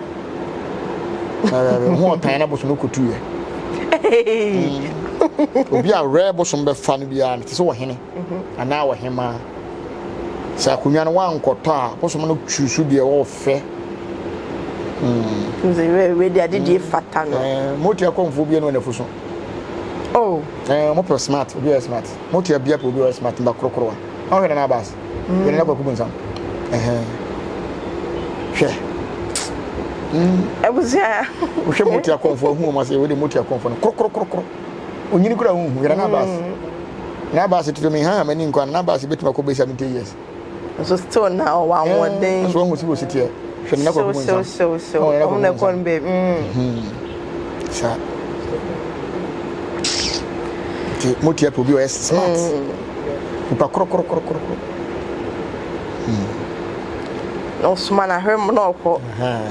S1: ho ɔtan na bosom no kɔtuyɛ mm. obi a rɛ bosom bɛfa no biara te sɛ ɔhene anaa ɔhemaa. Sɛ akonnwa no wankɔtɔ a, bosom no twi so deɛ ɔfɛ.
S2: Mm. Wei de adedie fata no.
S1: Eh, motia kɔmfoɔ bi ɛno ɛnafu so.
S2: Oh.
S1: Eh, mo pɛ smart, obi yɛ smart. Motia bia pɛ obi yɛ smart, mba korokorowa. Ɔhwɛ na n'abas. Mm. Yɛn na kwaku bunsam. Ɛhɛn. Hwɛ.
S2: Mm. Abusua.
S1: Wohwɛ motia kɔmfoɔ ahu wɔn ase, wei de motia kɔmfoɔ no korokorokorokoro. Onyini kura huhu yɛrɛ na baasi. Na baasi tutu mi ha m'ani nkwa na baasi betuma kɔ bɛ 70 years.
S2: Nso still na ɔwɔ ahoɔden.
S1: Nso wɔn si wɔ si teɛ. Hwɛ ne nakɔ kuma nsam.
S2: Sew sew sew. Wɔn na ɛkɔ no baabi.
S1: Sa. Nti mo tia pɛ obi ɔyɛ smart. Nipa korokorokorokoro.
S2: Na ɔsoma na hwɛ mu na ɔkɔ.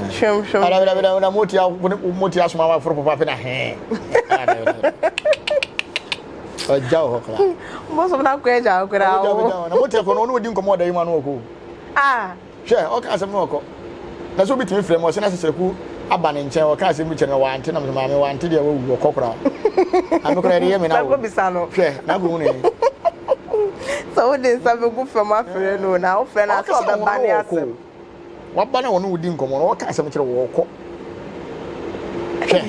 S2: Hwɛm hwɛm.
S1: Adabidabida na mo tia mo tia soma wa foro papa pe na hɛn. Ɔgya wɔ hɔ koraa.
S2: Bosom na kɔ agya hɔ koraa.
S1: Ɔgya wɔ na mo tia kɔ no ɔno odi nkɔmɔ ɔda yi mu ano ɔkɔ.
S2: Ah.
S1: Hwɛ ɔka asɛm no ɔkɔ. Na so obi tumi frɛ mu ɔsɛ na sesɛku aba ne nkyɛn ɔka asɛm bi kyerɛ no wante na maame wante deɛ wawu ɔkɔ koraa. Ame koraa yɛde yɛ me na wo.
S2: Hwɛ
S1: na akɔ hu ne.
S2: Sɛ wode nsa bɛgu fam afrɛ no na wofrɛ no asɛ ɔbɛba ne asɛm.
S1: Waba na wɔne wo di nkɔmmɔ na wɔka asɛm kyerɛ wo wɔkɔ. Hwɛ,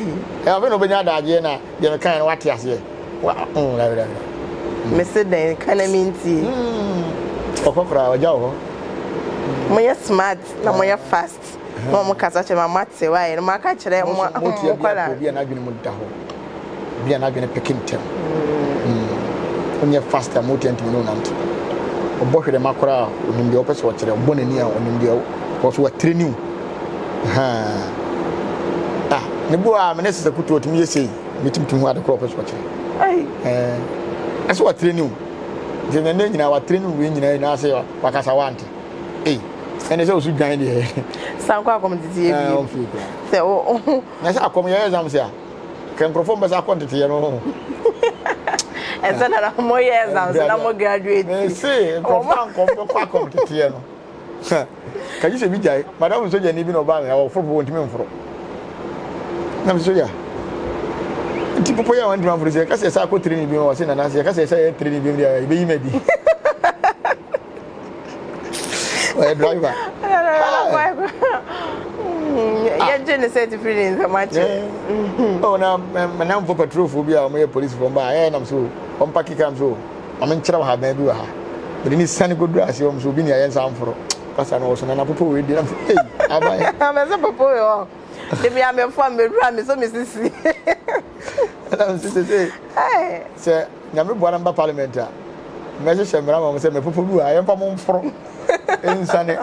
S1: ɛyɛ afei na wobɛnya adagyeɛ na deɛ mekaeɛ no wate aseɛ. Wa, mm, dabi, dabi.
S2: Mm. Mese dɛn, ka na mentie.
S1: Mm. Ɔkɔ koraa, ɔgya wɔ hɔ.
S2: Moyɛ smart na moyɛ fast. Na wɔn kasa kyerɛ ma moate wayɛ no maka kyerɛ mo
S1: mo kɔla. Obi a n'adwene mu da hɔ. Obi a n'adwene peke ntɛm. Mm. Wonyɛ fast a motia ntumi ne wo nante. Ɔbɔ hwerɛma koraa a, ɔnim deɛ ɔpɛ sɛ ɔkyerɛ. Ɔbɔ n'ani a, ɔnim deɛ because watraining wo. Ahaa. Ah, ne bo a me ne Sesa Kutu ɔtumi yɛ sei, metumi tumi hu ade korɔ ɔpɛ sɛ ɔkyerɛ. Ɛɛ, ɛsɛ watraining wo. Nti na ne nyinaa watraining wo wei nyinaa nyinaa sɛ wakasa wante. Ei, ɛne sɛ ɔso dwan deɛ.
S2: San kɔ akɔm tete yɛ
S1: bi.
S2: Sɛ o.
S1: Na sɛ akɔm yɛ exam sɛ a. Kɛ nkurɔfoɔ mpɛ sɛ akɔ nteteyɛ no ho.
S2: Ɛsɛ na na mo yɛ exams na mo graduate.
S1: Mese nkurɔfoɔ ankɔ bɛkɔ akɔ nteteyɛ no. Kagye sɛ bi gyae. Madam sogyani bi na ɔbaa me ɔforo po wɔntumi mforo. Na me sogya. Nti popo yɛ wɔntumi amforo sɛ yɛka sɛ yɛsɛ akɔ training bi mu ɔse nana sɛ yɛka sɛ yɛsɛ yɛ training bi mu deɛ yɛbɛyi ma di. Ɔyɛ driver.
S2: Yɛgye ne sɛ tifiri ne nsɛm akyɛ.
S1: Oh, na manamfo patrolfoɔ bi a wɔyɛ polisifoɔ mba ɛyɛ nam so wɔn paki kam so wɔn nkyerɛ wɔ ha bɛn bi wɔ ha mede ne sani kɔduru ase wɔn so obi nea yɛn nsa mforo kasa no wɔ so na na popo wei di nam so ei aban.
S2: Mɛsɛ popo wei hɔ ebi amɛfo a mɛduru a mesɔ me sisi.
S1: Ɛna mesɛ sɛ sɛ Nyame boa na meba parliament a, mɛhyehyɛ mmara ma mo sɛ mɛpopo bi wɔ ha, yɛmfa mo mforo nsane.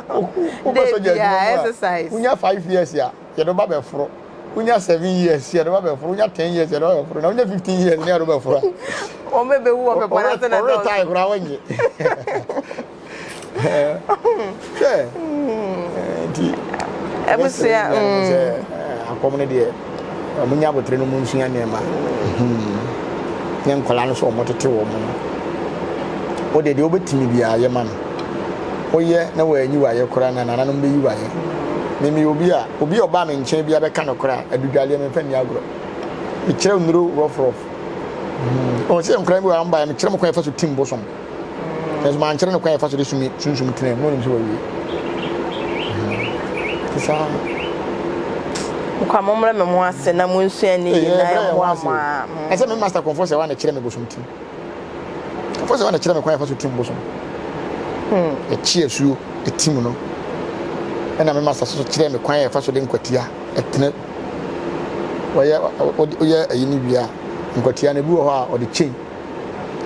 S1: Wokɔ sogya adwuma mu a, wonya 5 years a, yɛde wo ba bɛforo. Wonya 7 years, yɛde wo ba bɛforo. Wonya 10 years, yɛde wo ba bɛforo. Na wonya 15 years ne yɛde wo bɛforo a.
S2: Wɔn bɛbɛwu wɔ pɛpɔ na sɛ na dɔɔso.
S1: Ɔretae koraa wɔnye. Hwɛ nti
S2: abusua
S1: sɛ akɔm no deɛ wɔn nya abotire no mu nsua nneɛma ne nkwadaa no so wɔn tete wɔn no o deɛ deɛ wobɛtumi biara yɛ ma no woyɛ na wɔanyi wayɛ koraa na nananom bɛyi wayɛ mimi obi a obi a ɔbaa me nkyɛn bi abɛka no koraa adudwaleɛ memfa nni agorɔ mekyerɛ nnuro rɔfrɔf ɔn sɛ nkwadaa bi wɔ ha mbaeɛ mekyerɛ mo kwan yɛfa so tim bosom Nanso mankyerɛ no kwan a yɛfa so de sumi sunsum tena mu na onim sɛ wawie. Te saa.
S2: Nkwa mo mmrɛ me mo ase na mo nsua ne yie na ɛmmoa mo a.
S1: Ɛsɛ me master kɔnfɔ sɛ wa na kyerɛ me bosom tim. Kɔnfɔ sɛ wa na kyerɛ me kwan yɛfa so tim bosom. Ɛkyi asuo ɛtim no. Ɛna me master so kyerɛ me kwan yɛfa so de nkwatia ɛtena. Wɔyɛ wɔyɛ ɛyi ne wie a nkwatia no ebi wɔ hɔ a ɔde chain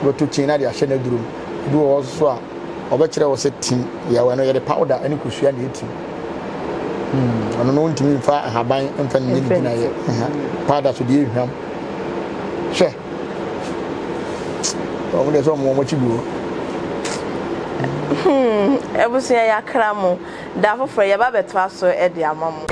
S1: Wobɛtɔ kyin na de ahyɛ n'aduro mu. Ebi wɔ hɔ nso a, wɔbɛkyerɛ wo sɛ tim. Yɛwɔ ɛno yɛde powder ne kosua na ɛtim. Hmm, ɔno no wontumi mfa ahaban mfa ne nyɛ ne gyinaeɛ. Powder so deɛ ehwam. Hwɛ. Wɔn deɛ sɛ wɔn wɔn akyi gu hɔ.
S2: Hmm, abusua yɛakra mo. Da foforɔ yɛba bɛtoa so de ama mo.